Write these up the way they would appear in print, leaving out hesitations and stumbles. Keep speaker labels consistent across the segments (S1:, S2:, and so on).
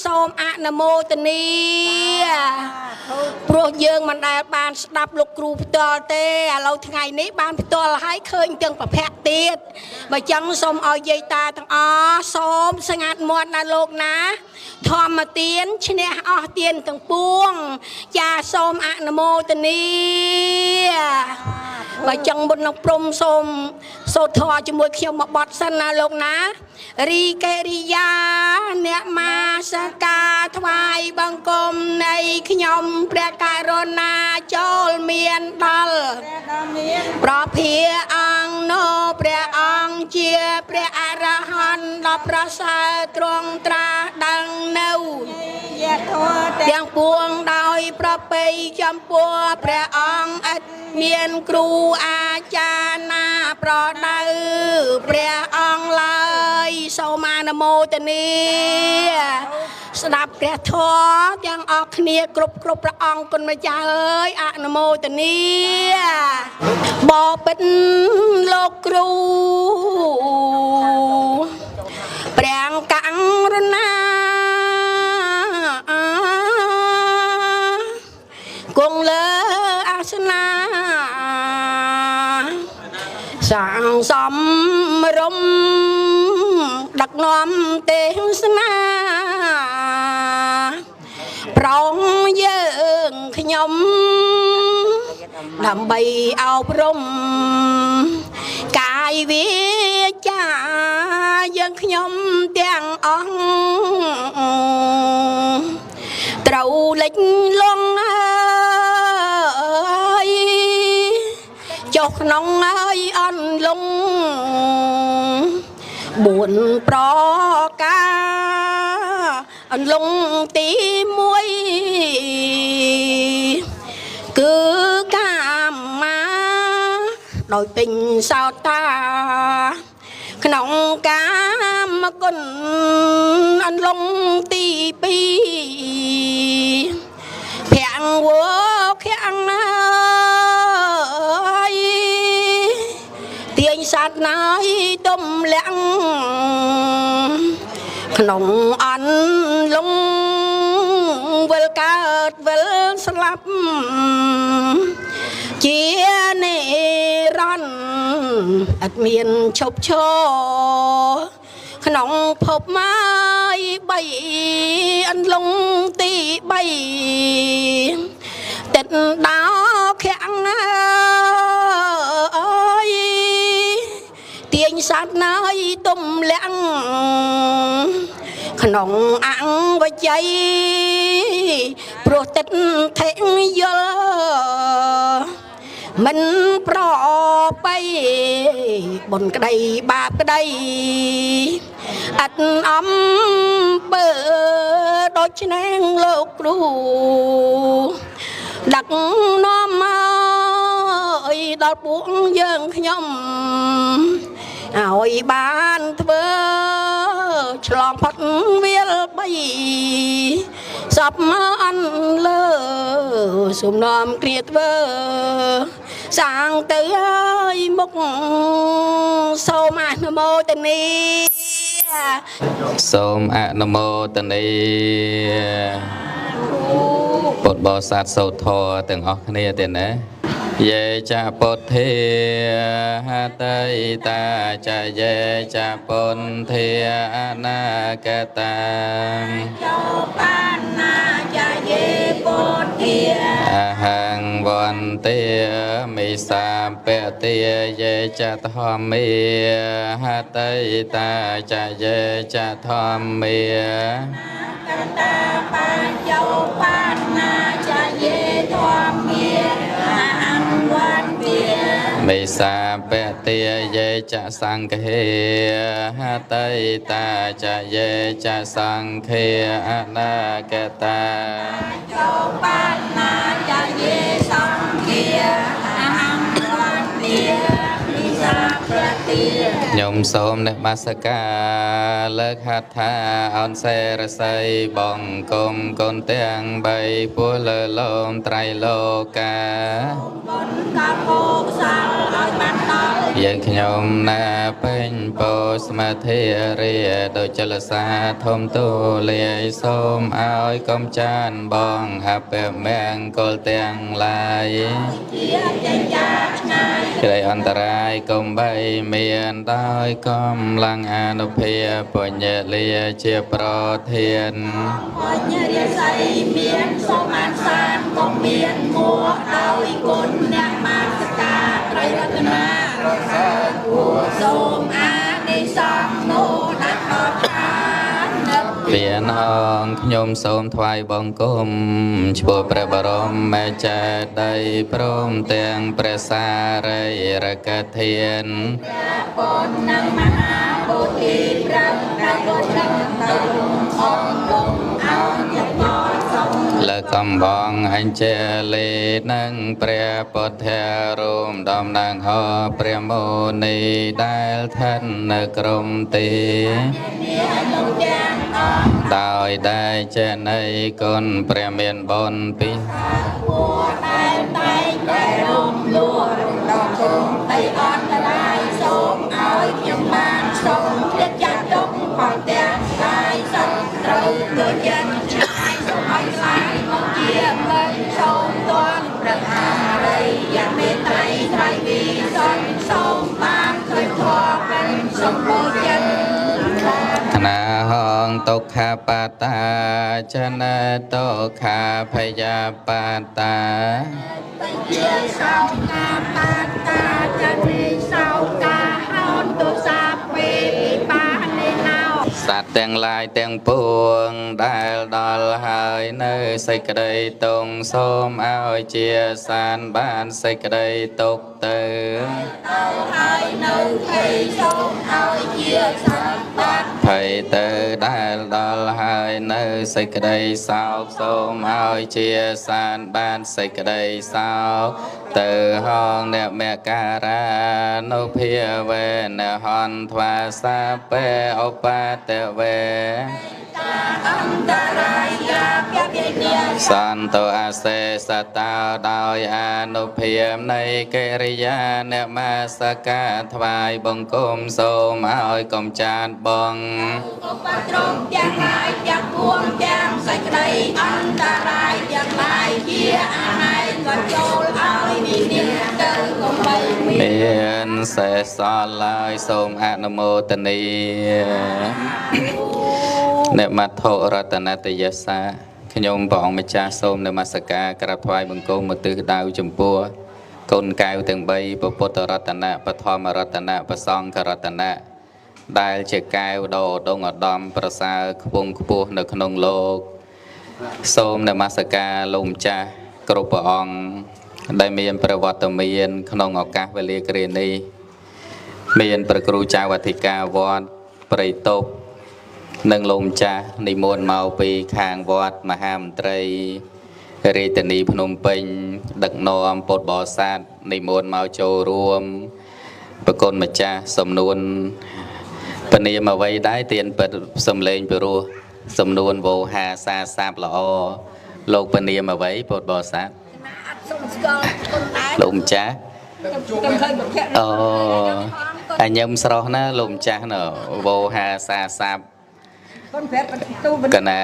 S1: សូមអនុមោទនាព្រោះយើងមិនដែលបានស្ដាប់លោកគ្រូផ្ទាល់ទេឥឡូវថ្ងៃនេះបានផ្ទាល់ហើយឃើញទាំងប្រភពទៀតបើចឹងសូមឲ្យយាយតាទាំងអស់សូមស្ងាត់មាត់ណាលោកណាធម្មទានឈ្នះអស់ទានទាំងពួងចាសូមអនុមោទនាបើចឹងមុននឹងព្រំសូមសូត្រធម៌ជាមួយខ្ញុំមកបត់សិនណាលោកណារីកិរិយាអ្នកមាសកាថ្វាយបង្គំនៃខ្ញុំព្រះករុណាចូលមានដល់ប្រភាអង្គនោព្រះអង្គជាព្រះអរហន្តដ៏ប្រសើរទ្រង់ត្រាស់ដឹងនៅទាំងពួងដោយប្រពៃចំពោះព្រះអង្គឥតមានគ្រូអាចារ្យណាប្រដៅព្រះអង្គឡើយសូមអនុមោទនាស្ដាប់ព្រះធម៌ទាំងអស់គ្នាគ្រប់គ្រប់ព្រះអង្គគុណម្ចាស់អើយអនុមោទនាបបិទ្ធលោកគ្រូព្រះករុណាគង់លើអាសនាសាងសំរមដឹកនាំទេសនាប្រងយើងខ្ញុំដើម្បីអប់រំកាយវាចាយើងខ្ញុំទាំងអស់ត្រូវលិចលង់អើយចុះក្នុងហើយអន់លង4ប្រការអន្លងទី1គឺកាមាដោយពេញសោតាក្នុងកាមគុណអន្លងទី2ភំវខំអើយទាញសត្វណាយទំលាក់ក្នុងអន្លងវិលកើតវិលស្លាប់ជានិរន្តរ៍ឥតមានឈប់ឈរក្នុងភពម៉ាយបីអន្លងទី3ទឹកដោខំអើយទាញសត្វណាយទំលាក់ក្នុងអង្វជ័យព្រោះទឹកថេយល់មិនប្របីបុណ្យក្តីបាបក្តីឥតអំពើដូច្នេះលោកគ្រូដឹកនាំមកដល់ពួកយើងខ្ញុំឲ្យបានធ្វើឆ្លងផុតវាលបីសពអន់លើសូមនាំគ្រាធ្វើសាងទៅឲ្យមុខសូមអនុមោទនា
S2: សូមអនុមោទនាពុទ្ធបរិស័ទសូត្រធម៌ទាំងអស់គ្នាទេណាយេចពុទ្ធាហតៃតាចយេចពុន្ធាអនាគតា
S1: ចោបាណាចយេពុទ្ធា
S2: អហង្វន្ទាមិសាពតិយេចធម្មាហតៃតាចយេចធម្មា
S1: កតាបញ្ចោបាណាចយេធម្មាអហង្វន្ទា
S2: មេសាពតិយេចសង្ឃេហតៃតាចយេចសង្ឃេអនាគតា
S1: ចោបាណាចយេសង្ឃេអហង្វន្ទាមិសាពតិ
S2: ខ្ញុំសូមនមស្ការលើកហត្ថាអនសេរស័យបងគុំកូនទាំងបីពោះលើលោមត្រៃលោកា
S1: បុណ្យកកុសលឲ្យបានដល់
S2: យើងខ្ញុំណាពេញពោស្មាធិរាដោយចលសាធំទូលាយសូមឲ្យកំចានបងអពមង្គលទាំងឡាយ
S1: ជាចេញចាឆ្ងាយ
S2: ក្តីអន្តរាយកុំបីមានដោយកម្លាំងអនុភាពបញ្ញលាជាប្រធាន
S1: បញ្ញរាសីមានសូមអានសានកុំមានមួដោយគុណអ្នកមាសការត្រៃរតនារសើគួសូមអានិសង្ឃនោះដាច់ដល់ឋាននិព្
S2: វានអងខ្ញុំសូមថ្វាយបង្គំឆ្ពោះព្រះបរមចេតិយព្រមទាំងព្រះសារីរកធាន
S1: ព្រះពុទ្ធនិងមហាពោធិព្រះដែលគុណនឹងទៅអង្គគុំឲ្យជាផលសូម
S2: លើកំបងអញ្ជលីនិងព្រះពុទ្ធរូបតំណាងហព្រះមុនីដែលឋិននៅក្រុមទី
S1: នេះលោកទាំងអស់
S2: ដោយដែលចេនៃគុណព្រះមានបុណ្យពី
S1: ពួដែលតែងតែរំលួរំដងគុំដីអន្តរាយសូមឲ្យខ្ញុំបានសូមឃ្លាតចាត់ទុកផលទាំងឡាយសត្វត្រូវដូចចិត្តឆ្ងាយសូមឲ្យខ្លាយមកជាមិនសូមតន់ព្រះអរិយមេត្រីត្រៃវិសុទ្ធសូមបានឃើញធម៌เป็นសម្បូរចិត្ត
S2: ថ្នាហងទុក្ខបតាចនតុខាភយាបតា
S1: តិជាសោកាបាតាចនិសោកាហោនទុសាពេពិបានិណោ
S2: សត្វទាំងឡាយទាំងពួងដែលដល់ហើយនៅសេចក្តីទុងសូមឲ្យជាសានបានសេចក្តីទុកទៅ
S1: ទៅហើយនៅភ័យសូមឲ្យជាសានបាន
S2: ភ័យទៅដែលដល់ហើយនៅសេចក្តីសោកសូមឲ្យជាសានបានសេចក្តីសោកទៅហងអ្នកមការានុភាវេនហន្តថ្វាសាពេឧបតវេ
S1: តាអន្តរាយាពវិញ្ញា
S2: សន្តោអាសេសតោដោយអនុភាពនៃកិរិយាអ្នកមាសកាថ្វាយបង្គំសូមឲ្យកំចាតបង
S1: ឧបទ្រពទាំងឡាយទាំងពួងទាំងសេចក្តីអន្តរាយទាំងឡាយជាអាហែងក៏ចូលឲ្យវិនិច្ឆ័យទៅកុំបីមាន
S2: មានសេះសល់ឡើយសូមអនុមោទនាអ្នកមត្ថុរតនតយសាខ្ញុំព្រះអង្គម្ចាស់សូមនមស្ការក្រាបថ្វាយបង្គំឧទ្ទិសដៅចំពោះកូនកែវទាំង3ពុទ្ធរតនៈបឋមរតនៈប្រសង្ឃរតនៈដែលជាកែវដ៏ឧត្តមឧត្តមប្រសើរខ្ពង់ខ្ពស់នៅក្នុងលោកសូមនមស្ការលោកម្ចាស់គ្រប់ព្រះអង្គដែលមានព្រះវត្តមានក្នុងឱកាសវេលាគ្រានេះមានព្រះគ្រូចៅអធិការវត្តព្រៃតប់និងលោកម្ចាស់និមន្តមកពីខាងវត្តមហាមន្ត្រីរាជធានីភ្នំពេញដឹកនាំពុទ្ធបរិស័ទនិមន្តមកចូលរួមប្រគុណម្ចាស់សំនួនពនាមអ្វីដែរទៀនពិតសំលេងពិរោះសំនួនវោហាសាសាបល្អលោកពនាមអ្វីពុទ្ធបរិស័ទ
S1: អត់សុំស្គាល់គុណដែរ
S2: លោកម្ចាស់
S1: ខ្ញុំឃើញប្រភព
S2: អូអញញឹមស្រស់ណាលោកម្ចាស់ណវោហាសាសាប
S1: គុណប្រាប់បន្ទូ
S2: កណា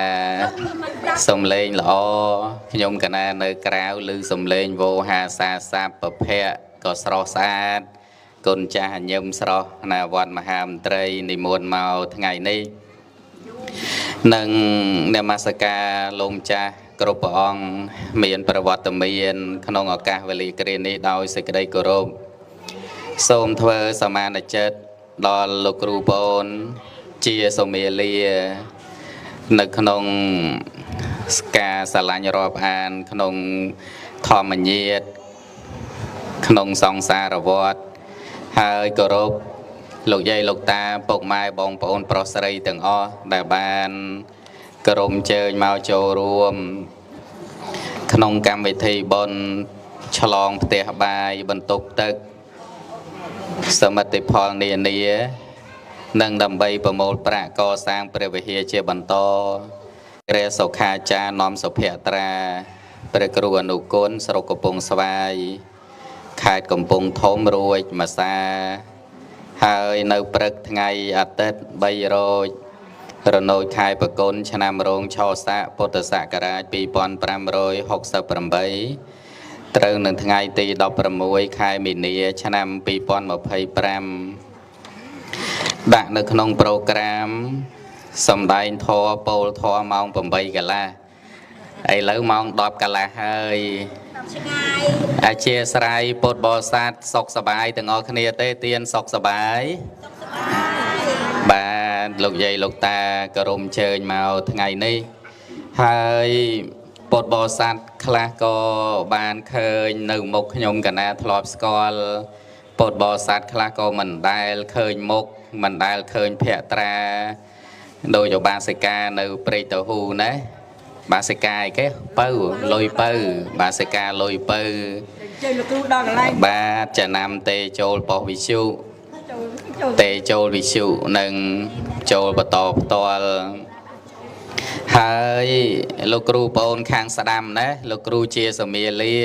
S2: សំលេងល្អខ្ញុំកណានៅក្រៅឮសំលេងវោហាសាសាបប្រភពក៏ស្រស់ស្អាតគុណចាស់ញឹមស្រស់ណាវត្តមហាមន្ត្រីនិមន្តមកថ្ងៃនេះនិងនមស្ការលោកម្ចាស់គ្រប់ព្រះអង្គមានប្រវត្តិមានក្នុងឱកាសវេលាគ្រានេះដោយសេចក្តីគោរពសូមធ្វើសមានចិត្តដល់លោកគ្រូប្អូនជាសុមាលានៅក្នុងការស្រឡាញ់រាប់អានក្នុងធម្មញាតក្នុងសង្សារវដ្តហើយគោរពលោកយាយលោកតាពុកម៉ែបងប្អូនប្រុសស្រីទាំងអស់ដែលបានគោរពជើញមកចូលរួមក្នុងកម្មវិធីបុណ្យឆ្លងផ្ទះបាយបន្ទប់ទឹកសមិទ្ធផលនានា និងដើម្បីប្រមូលប្រាក់កសាងព្រះវិហារជាបន្តព្រះសុខាចារ្យនាំសុភត្រាព្រះគ្រូអនុគុណស្រុកកំពង់ស្វាយខេត្តកំពង់ធំរួចម្សាហើយនៅព្រឹកថ្ងៃអាទិត្យ3រោចរនោចខែបកុនឆ្នាំរោងឆស័កពុទ្ធសករាជ2568ត្រូវនឹងថ្ងៃទី16ខែមីនាឆ្នាំ2025ដាក់នៅក្នុងប្រូក្រាមសំដែងធម៌ពោលធម៌ម៉ោង8កន្លះឥឡូវម៉ោង10កន្លះហើយ
S1: ឆ្ងាយ
S2: អធិស្ឋានពុទ្ធបរិស័ទសុខសប្បាយទាំងអស់គ្នាទេទៀនសុខសប្បាយ
S1: សុខសប្បាយ
S2: បាទលោកយាយលោកតាគោរពអញ្ជើញមកថ្ងៃនេះហើយពុទ្ធបរិស័ទខ្លះក៏បានឃើញនៅមុខខ្ញុំកណាធ្លាប់ស្គាល់ពុទ្ធបរិស័ទខ្លះក៏មិនដែលឃើញមុខមិនដែលឃើញភក្ត្រាដោយឧបាសិកានៅព្រៃតហ៊ូណាបាសិកាអីគេពៅលុយពៅបាសិកាលុយពៅ
S3: ជើលោកគ្រូដល់កន្លែង
S2: បាទចំណាំទេចូលប៉ុស្តិ៍វិទ្យុទេចូលវិទ្យុនិងចូលបន្តផ្ទាល់ហើយលោកគ្រូប្អូនខាងស្ដាំណាលោកគ្រូជាសមាលា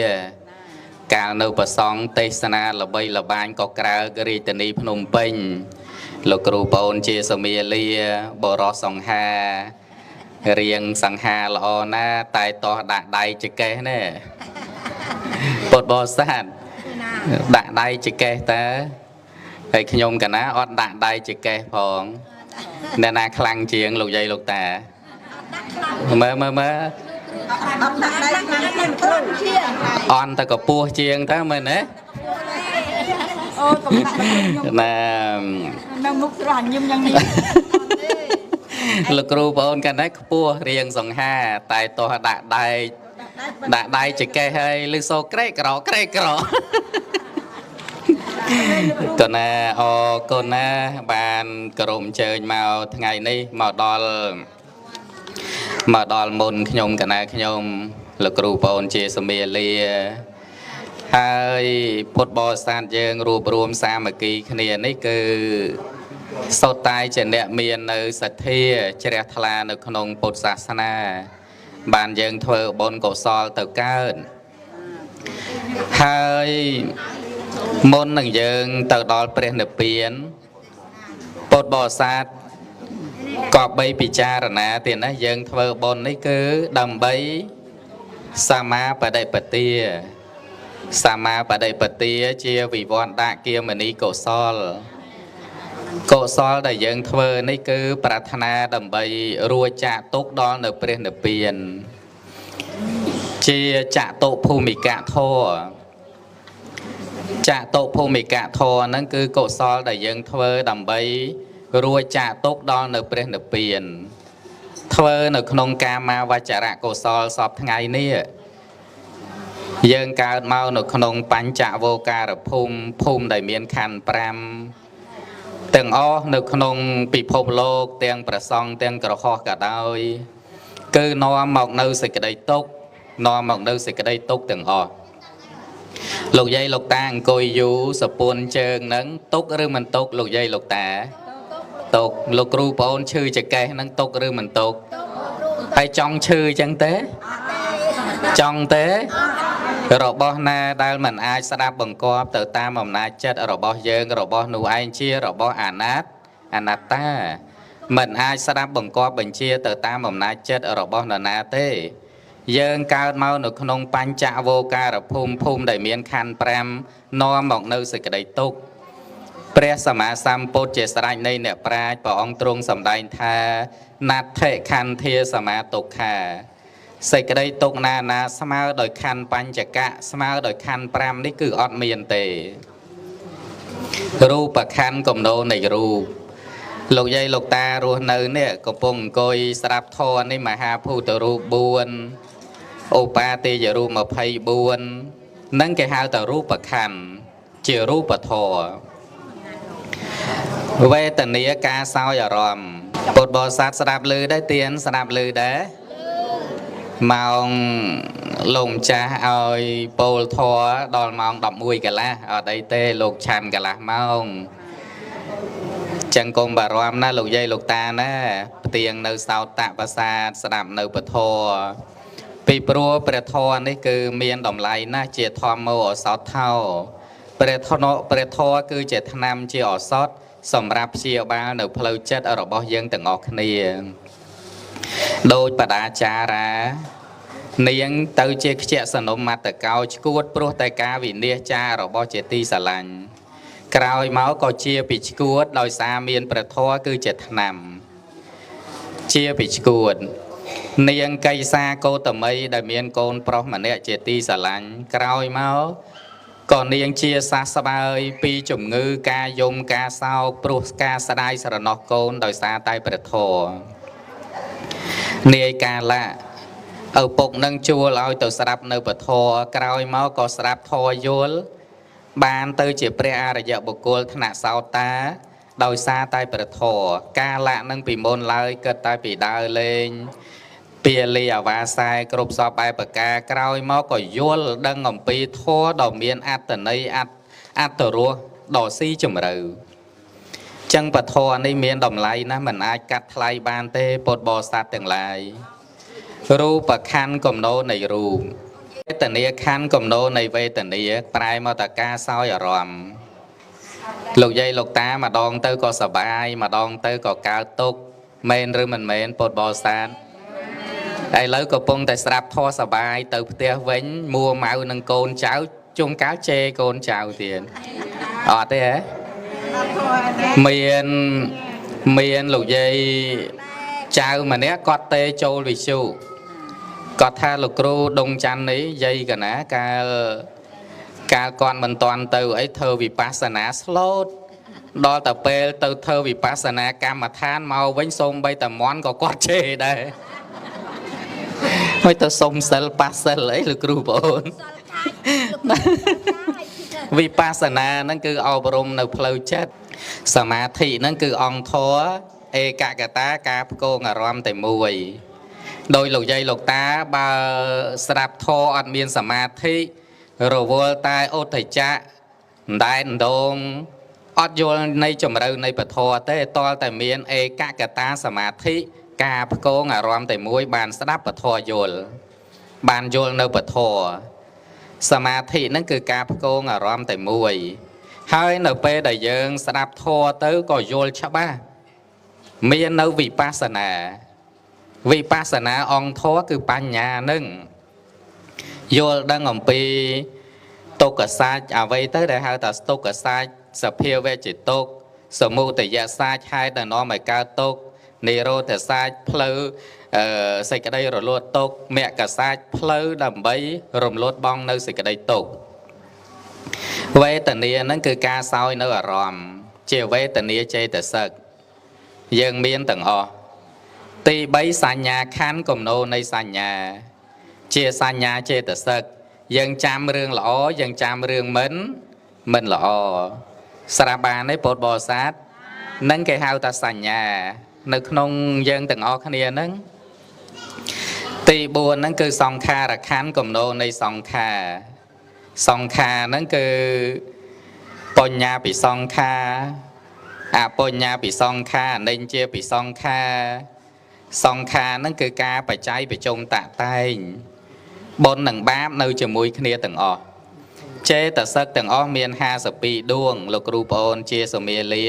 S2: កាលនៅប្រសង់ទេសនាល្បីល្បាញក៏ក្រើករាជធានីភ្នំពេញលោកគ្រូប្អូនជាសមាលាបរោះសង្ហារៀងសង្ហាល្អណាស់តែតោះដាក់ដៃចកេះណែពុទ្ធបរិស័ទដាក់ដៃចកេះតើហើយខ្ញុំកណាអត់ដាក់ដៃចកេះផងអ្នកណាខ្លាំងជាងលោកយាយលោកតាមើលមើលមើល
S3: អត់ដាក់ដៃខ្លាំងជាងគ្រូជាង
S2: អន់តែកពស់ជាងតើមែនទេ
S3: អូកុំដាក់ខ្ញុំ
S2: ណា
S3: នៅមុខស្រស់ញឹមយ៉ាងនេះ
S2: លោកគ្រូបងអូនកាន់តែខ្ពស់រៀងសង្ហាតែតោះដាក់ដៃដាក់ដៃចកេះហើយឮសូក្រេក្រក្រេក្រកណាអរគុណណាបានក្រុមអញ្ជើញមកថ្ងៃនេះមកដល់មុនខ្ញុំកណាខ្ញុំលោកគ្រូបងអូនជាសមាលាហើយពុទ្ធបរិស័ទយើងរួបរวมសាមគ្គីគ្នានេះគឺសុទ្ធតែជាអ្នកមាននៅសទ្ធាជ្រះថ្លានៅក្នុងពុទ្ធសាសនាបានយើងធ្វើបុណ្យកុសលទៅកើតហើយមុននឹងយើងទៅដល់ព្រះនិព្វានពុទ្ធបរិស័ទក៏បីពិចារណាទៀតណាយើងធ្វើបុណ្យនេះគឺដើម្បីសមាបដិបទាសមាបដិបទាជាវិវត្តគាមនីកុសលកុសលដែលយើងធ្វើនេះគឺប្រាថ្នាដើម្បីរួចចាកទុក្ខដល់នៅព្រះនិព្វានជាចតុភូមិកធម៌ចតុភូមិកធម៌ហ្នឹងគឺកុសលដែលយើងធ្វើដើម្បីរួចចាកទុក្ខដល់នៅព្រះនិព្វានធ្វើនៅក្នុងកាមាវចរកុសលសពថ្ងៃនេះយើងកើតមកនៅក្នុងបញ្ចវោការភូមិភូមិដែលមានខណ្ឌ5ទាំងអស់នៅក្នុងពិភពលោកទាំងប្រសង់ទាំងក្រហោះក៏ដោយគឺនាំមកនៅសេចក្តីទុក្ខនាំមកនៅសេចក្តីទុក្ខទាំងអស់លោកយាយលោកតាអង្គុយយូរសពួនជើងហ្នឹងទុក្ខឬមិនទុក្ខលោកយាយលោកតាទុក្ខលោកគ្រូប្អូនឈឺចកេះហ្នឹងទុក្ខឬមិនទុក្ខហើយចង់ឈឺអញ្ចឹងទេចង់ទេរបស់ណាដែលមិនអាចស្ដាប់បង្គាប់ទៅតាមអំណាចចិត្តរបស់យើងរបស់នោះឯងជារបស់អនាតអនត្តាមិនអាចស្ដាប់បង្គាប់បញ្ជាទៅតាមអំណាចចិត្តរបស់នរណាទេយើងកើតមកនៅក្នុងបញ្ចវោការភូមិភូមិដែលមានខណ្ឌ5នាំមកនៅសេចក្តីទុក្ខព្រះសម្មាសម្ពុទ្ធជាស្ដេចនៃអ្នកប្រាជ្ញព្រះអង្គទ្រង់សម្ដែងថាណដ្ឋិខន្ធាសមាទុក្ខាសេចក្តីទុក្ខណាណាស្មើដោយខណ្ឌបញ្ចកៈស្មើដោយខណ្ឌ5នេះគឺអត់មានទេរូបខណ្ឌកំណោនៃរូបលោកយាយលោកតារស់នៅនេះកំពុងអង្គុយស្ដាប់ធម៌នេះមហាភូតរូប4ឧបាទេយរូប24នឹងគេហៅថារូបខណ្ឌជារូបធម៌វេទនាការសោយអារម្មណ៍ពុទ្ធបរិស័ទស្ដាប់ឮដែរទៀនស្ដាប់ឮដែរម៉ោងលោកម្ចាស់ឲ្យពោលធម៌ដល់ម៉ោង11កន្លះអត់អីទេលោកឆាន់កន្លះម៉ោង ចឹងកុំបារម្ភណាលោកយាយលោកតាណាផ្ទៀងនៅសោតប្រាសាទស្ដាប់នៅពធពីព្រោះព្រះធម៌នេះគឺមានតម្លៃណាស់ជាធម្មោឱសថោព្រះធម៌គឺជាថ្នាំជាឱសថសម្រាប់ព្យាបាលនៅផ្លូវចិត្តរបស់យើងទាំងអស់គ្នាដោយបដាចារានាងទៅជាខ្ជាក់សនំមត្តកោឈួតព្រោះតែការវិនិច្ឆ័យរបស់ជាទីស្រឡាញ់ក្រោយមកក៏ជាពីឈួតដោយសារមានព្រះធម៌គឺជាថ្នាំជាពីឈួតនាងកៃសាកោតមីដែលមានកូនប្រុសម្នាក់ជាទីស្រឡាញ់ក្រោយមកក៏នាងជាសះស្បើយពីជំងឺការយំការសោកព្រោះការស្ដាយស្រណោះកូនដោយសារតែព្រះធម៌នាយកាលៈឪពុកនឹងជួលឲ្យទៅស្ដាប់នៅពធក្រោយមកក៏ស្ដាប់ធម៌យល់បានទៅជាព្រះអរិយបុគ្គលថ្នាក់សោតាដោយសារតែព្រះធម៌កាលៈនឹងពីមុនឡើយគិតតែពីដើរលេងពាលីអាវាសែគ្រប់សពបែបប្រការក្រោយមកក៏យល់ដឹងអំពីធម៌ដ៏មានអត្តន័យអត្តរសដ៏ស៊ីជម្រៅចឹងពធនេះមានតម្លៃណាស់មិនអាចកាត់ថ្លៃបានទេពុទ្ធបរិស័ទទាំងឡាយរូបខណ្ឌកំណោនៃរូបវេទនាខណ្ឌកំណោនៃវេទនាប្រែមកតការសោយអារម្មណ៍លោកយាយលោកតាម្ដងទៅក៏សបាយម្ដងទៅក៏កើតទុក្ខមែនឬមិនមែនពុទ្ធបរិស័ទឥឡូវកំពុងតែស្រាប់ធម៌សបាយទៅផ្ទះវិញមួម៉ៅនឹងកូនចៅជួនកាលជេរកូនចៅទៀតអត់ទេហ៎មានលោកយាយចៅម្នាក់គាត់ទេចូលវិទ្យុគាត់ថាលោកគ្រូដងច័ន្ទនេះយាយកណាកាលគាត់មិនតាន់ទៅអីធ្វើវិបស្សនាស្លូតដល់តែពេលទៅធ្វើវិបស្សនាកម្មដ្ឋានមកវិញសូម្បីតែមន់ក៏គាត់ជេរដែរហើយទៅសុំសិលប៉ះសិលអីលោកគ្រូបងអូនវិបស្សនាហ្នឹងគឺអប់រំនៅផ្លូវចិត្តសមាធិហ្នឹងគឺអង្គធម៌ឯកកតាការផ្គងអារម្មណ៍តែមួយដោយលោកយាយលោកតាបើស្ដាប់ធម៌អត់មានសមាធិរវល់តែឧទ្ធចៈដែនដងអត់យល់នៃជម្រៅនៃពធទេតលតែមានឯកកតាសមាធិការផ្គងអារម្មណ៍តែមួយបានស្ដាប់ពធយល់បានយល់នៅពធសមាធិហ្នឹងគឺការផ្គងអារម្មណ៍តែមួយហើយនៅពេលដែលយើងស្ដាប់ធម៌ទៅក៏យល់ច្បាស់មាននៅវិបស្សនាវិបស្សនាអង្គធម៌គឺបញ្ញានឹងយល់ដឹងអំពីទុក្ខសច្ចអ្វីទៅដែលហៅថាទុក្ខសច្ចសភាវៈជាទុក្ខសមុទយសច្ចហេតុដែលនាំឲ្យកើតទុក្ខនិរោធសច្ចផ្លូវសេចក្តីរលត់ទុក្ខមគ្គសច្ចផ្លូវដើម្បីរំលត់បងនៅសេចក្តីទុក្ខវេទនាហ្នឹងគឺការសោយនៅអារម្មណ៍ជាវេទនាចេតសិកយើងមានទាំងអស់ទី3សញ្ញាខណ្ឌកំណោនៃសញ្ញាជាសញ្ញាចេតសិកយើងចាំរឿងល្អយើងចាំរឿងមិនល្អស្រាប់បានទេពុទ្ធបរិស័ទនឹងគេហៅថាសញ្ញានៅក្នុងយើងទាំងអស់គ្នាហ្នឹងទី4ហ្នឹងគឺសង្ខារខណ្ឌកំណោនៃសង្ខារសង្ខារហ្នឹងគឺបញ្ញាពិសង្ខារអបញ្ញាពិសង្ខារអនិច្ចាពិសង្ខារសង្ខារហ្នឹងគឺការបច្ច័យប្រជុំតាក់តែងបុណ្យនិងបាបនៅជាមួយគ្នាទាំងអស់ចេតសិកទាំងអស់មាន52ដួងលោកគ្រូប្អូនជាសមាលា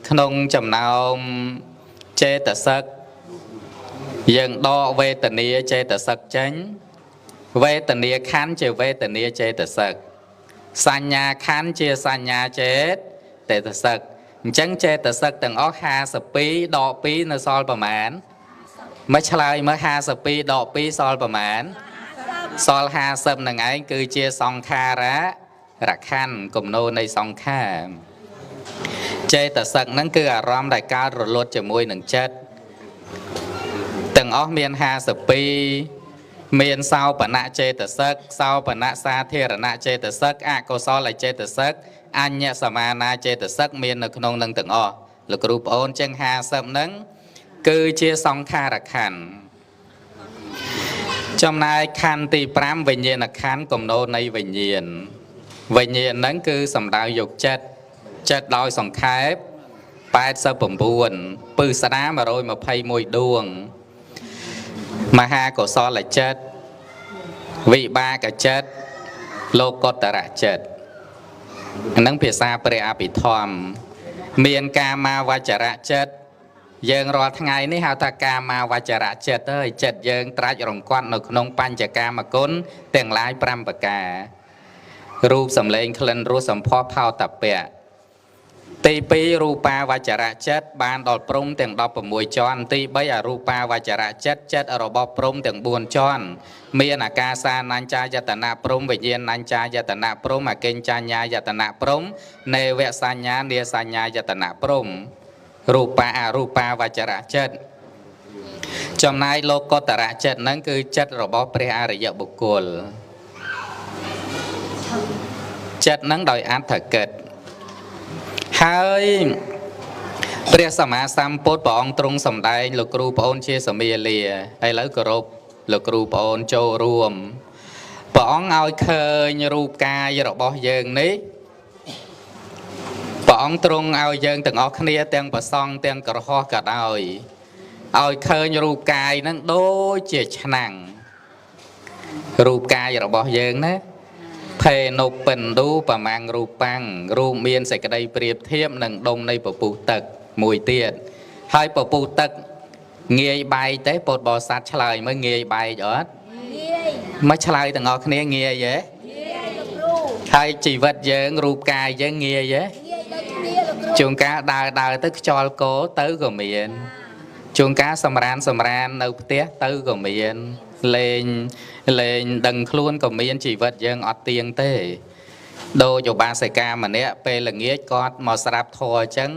S2: ក្នុងចំណោមចេតសិកយើងដកវេទនាចេតសិកចេញវេទនាខណ្ឌជាវេទនាចេតសិកសញ្ញាខណ្ឌជាសញ្ញាចេតសិកអញ្ចឹងចេតសិកទាំងអស់52ដក2នៅសល់ប្រមាណមកឆ្លើយមើល52ដក2សល់ប្រមាណសល់50នឹងឯងគឺជាសង្ខាររខណ្ឌគំនោនៃសង្ខារចេតសិកហ្នឹងគឺអារម្មណ៍ដែលកើតរលត់ជាមួយនឹងចិត្តទាំងអស់មាន52មានសោបនៈចេតសិកសោបនៈសាធារណៈចេតសិកអកុសលចេតសិកអញ្ញសមានាចេតសិកមាននៅក្នុងនឹងទាំងអស់លោកគ្រូប្អូនចឹង50ហ្នឹងគឺជាសង្ខារខណ្ឌចំណែកខណ្ឌទី5វិញ្ញាណខណ្ឌកំណោនៃវិញ្ញាណវិញ្ញាណហ្នឹងគឺសំដៅយកចិត្តចិត្តដោយសង្ខេប 89ពឹស្ដា121ដួងមហាកុសលចិត្តវិបាកចិត្តលោកុត្តរចិត្តហ្នឹងភាសាព្រះអភិធម្មមានកាមាវចរចិត្តយើងរាល់ថ្ងៃនេះហៅថាកាមាវចរចិត្តហើយចិត្តយើងត្រាច់រង្គាត់នៅក្នុងបញ្ចកាមគុណទាំងឡាយ5ប្រការរូបសម្លេងក្លិនរសសម្ផស្សផោតពៈទី2រូបាវចរចិត្តបានដល់ព្រំទាំង16ជាន់ទី3អរូបាវចរចិត្តចិត្តរបស់ព្រំទាំង4ជាន់មានអាកាសានញ្ចាយតនៈព្រំវិញ្ញាណញ្ចាយតនៈព្រំអកិញ្ចញ្ញាយតនៈព្រំនេវសញ្ញានាសញ្ញាយតនៈព្រំរូបាអរូបាវចរចិត្តចំណែកលោកុត្តរចិត្តហ្នឹងគឺចិត្តរបស់ព្រះអរិយបុគ្គលចិត្តហ្នឹងដោយអត្ថកិច្ចហើយព្រះសម្មាសម្ពុទ្ធព្រះអង្គទ្រង់សម្ដែងលោកគ្រូប្អូនជាសមាលាឥឡូវគោរពលោកគ្រូប្អូនចូលរួមព្រះអង្គឲ្យឃើញរូបកាយរបស់យើងនេះព្រះអង្គទ្រង់ឲ្យយើងទាំងអស់គ្នាទាំងប្រសង់ទាំងក្រហោះក៏ដោយឲ្យឃើញរូបកាយហ្នឹងដូចជាឆ្នាំងរូបកាយរបស់យើងណាភេនុពិណ្ឌូប្រមាំងរូបាំងរូបមានសេចក្តីប្រៀបធៀបនឹងដុំនៃពពុះទឹកមួយទៀតហើយពពុះទឹកងាយបែកទេពុទ្ធបរិស័ទឆ្លើយមើលងាយបែកអត់ងាយមកឆ្លើយទាំងអស់គ្នាងាយទេងាយលោកគ្រូហើយជីវិតយើងរូបកាយយើងងាយទេងាយដូចគ្នាលោកគ្រូជួនកាលដើរទៅខ្យល់គោទៅក៏មានជួនកាលសម្រាននៅផ្ទះទៅក៏មានលេងដឹងខ្លួនក៏មានជីវិតយើងអត់ទៀងទេដូចឧបាសិកាម្នាក់ពេលល្ងាចគាត់មកស្រាប់ធម៌អញ្ចឹង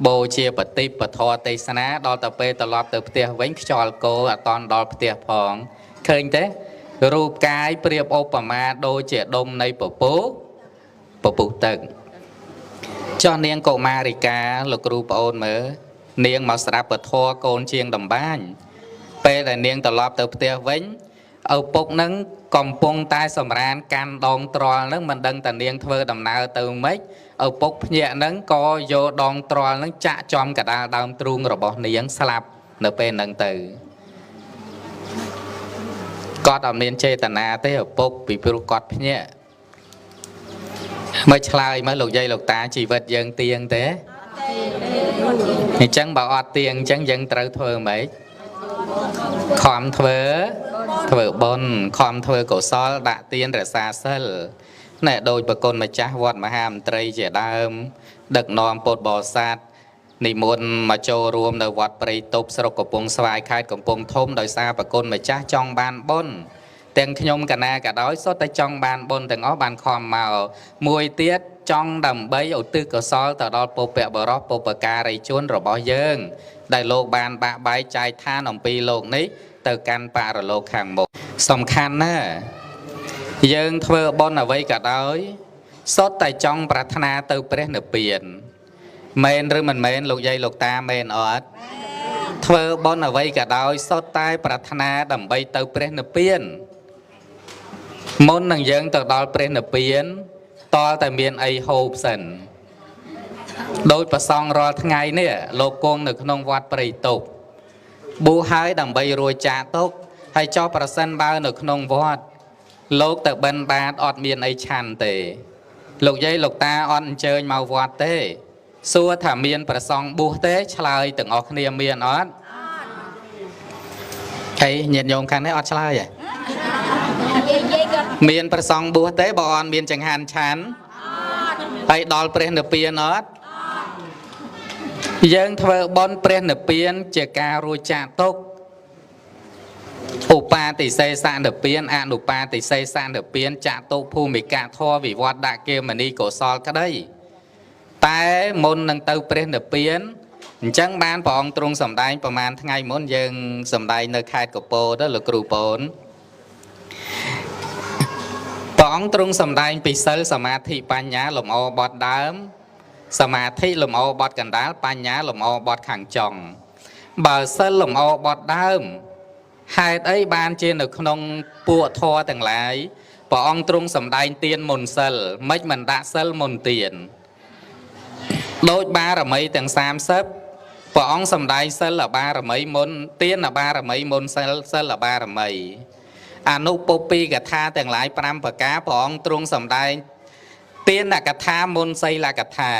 S2: បូជាបតិបធរទេសនាដល់ទៅពេលត្រឡប់ទៅផ្ទះវិញខ្យល់គោអត់តន់ដល់ផ្ទះផងឃើញទេរូបកាយប្រៀបឧបមាដូចជាដុំនៃពពុះទឹកចុះនាងកុមារិកាលោកគ្រូប្អូនមើលនាងមកស្រាប់ពធកូនជាងតម្បាញពេលដែលនាងត្រឡប់ទៅផ្ទះវិញឪពុកនឹងកំពុងតែសម្រានកាន់ដងត្រល់នឹងមិនដឹងតានាងធ្វើដំណើរទៅម៉េចឪពុកភ្ញាក់នឹងក៏យកដងត្រល់នឹងចាក់ចំកដាលដើមទ្រូងរបស់នាងស្លាប់នៅពេលហ្នឹងទៅគាត់អត់មានចេតនាទេឪពុកពីព្រោះគាត់ភ្ញាក់មកឆ្លើយមកលោកយាយលោកតាជីវិតយើងទៀងទេអញ្ចឹងបើអត់ទៀងអញ្ចឹងយើងត្រូវធ្វើម៉េចខំធ្វើបុណ្យខំធ្វើកុសលដាក់ទានរក្សាសិលណែដោយប្រគុណម្ចាស់វត្តមហាមន្ត្រីជាដើមដឹកនាំពុទ្ធបរិស័ទនិមន្តមកចូលរួមនៅវត្តព្រៃទប់ស្រុកកំពង់ស្វាយខេត្តកំពង់ធំដោយសារប្រគុណម្ចាស់ចង់បានបុណ្យទាំងខ្ញុំកណាក៏ដោយសុទ្ធតែចង់បានបុណ្យទាំងអស់បានខំមកមួយទៀតចង់ដើម្បីឧទ្ទិសកុសលទៅដល់បុព្វបុរសបុព្វការីជនរបស់យើងដែលលោកបានបាក់បែកចែកឋានអំពីលោកនេះទៅកាន់បរលោកខាងមុខសំខាន់ណាស់យើងធ្វើបុណ្យអ្វីក៏ដោយសុទ្ធតែចង់ប្រាថ្នាទៅព្រះនិព្វានមែនឬមិនមែនលោកយាយលោកតាមែនអត់ធ្វើបុណ្យអ្វីក៏ដោយសុទ្ធតែប្រាថ្នាដើម្បីទៅព្រះនិព្វានមុននឹងយើងទៅដល់ព្រះនិព្វានតលតែមានអីហូបសិនដោយប្រសង់រាល់ថ្ងៃនេះលោកគង់នៅក្នុងវត្តព្រៃទប់បួសហើយដើម្បីរួចចាកទុក្ខហើយចោះប្រសិនបើនៅក្នុងវត្តលោកទៅបិណ្ឌបាតអត់មានអីឆាន់ទេលោកយាយលោកតាអត់អញ្ជើញមកវត្តទេសួរថាមានប្រសង់បួសទេឆ្លើយទាំងអស់គ្នាមានអត់ហើយញាតិញោមខាងនេះអត់ឆ្លើយទេមានប្រសង់បួសទេបើអត់មានចង្ហាន់ឆាន់ហើយដល់ព្រះនិព្វានអត់យើងធ្វើបុណ្យព្រះនិព្វានជាការរួចចាកទុក្ខឧបាតិសេសនិព្វានអនុបាតិសេសនិព្វានចតុភូមិកធម៌វិវត្តដាក់គេមនីកុសលក្តីតែមុននឹងទៅព្រះនិព្វានអញ្ចឹងបានព្រះអង្គទ្រង់សម្ដែងប្រហែលថ្ងៃមុនយើងសម្ដែងនៅខេត្តកពតលោកគ្រូប្អូនព្រះអង្គទ្រង់សម្ដែងពីសិលសមាធិបញ្ញាលំអបត់ដើមសមាធិលំអបត់កណ្ដាលបញ្ញាលំអបត់ខាងចុងបើសិលលំអបត់ដើមហេតុអីបានជានៅក្នុងពួកធម៌ទាំងឡាយព្រះអង្គទ្រង់សម្ដែងទានមុនសិលមិនដាក់សិលមុនទាន ដូចបារមីទាំង30ព្រះអង្គសម្ដែងសិលបារមីមុនទានបារមីមុនសិលសិលបារមីអនុពុព្ពីកថាទាំងឡាយ5ប្រការព្រះអង្គទ្រង់សម្ដែងទានកថាមុនសីលកថា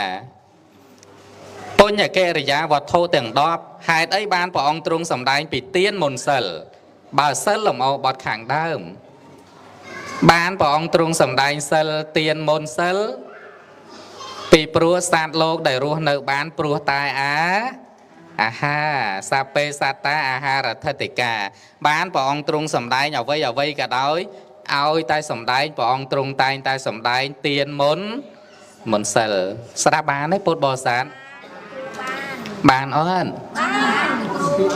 S2: បញ្ញកិរិយាវត្ថុទាំង10ហេតុអីបានព្រះអង្គទ្រង់សម្ដែងពីទានមុនសិលបើសិលលំអបត់ខាងដើមបានព្រះអង្គទ្រង់សម្ដែងសិលទានមុនសិលពីព្រោះសត្វលោកដែលរស់នៅបានព្រោះតែអាហារសាពេសត្តាអាហារថតិកាបានព្រះអង្គទ្រង់សម្ដែងអ្វីអ្វីក៏ដោយឲ្យតែសម្ដែងព្រះអង្គទ្រង់តែងតែសម្ដែងទានមុនសិលស្ដាប់បានទេពុទ្ធបរិស័ទបានអត់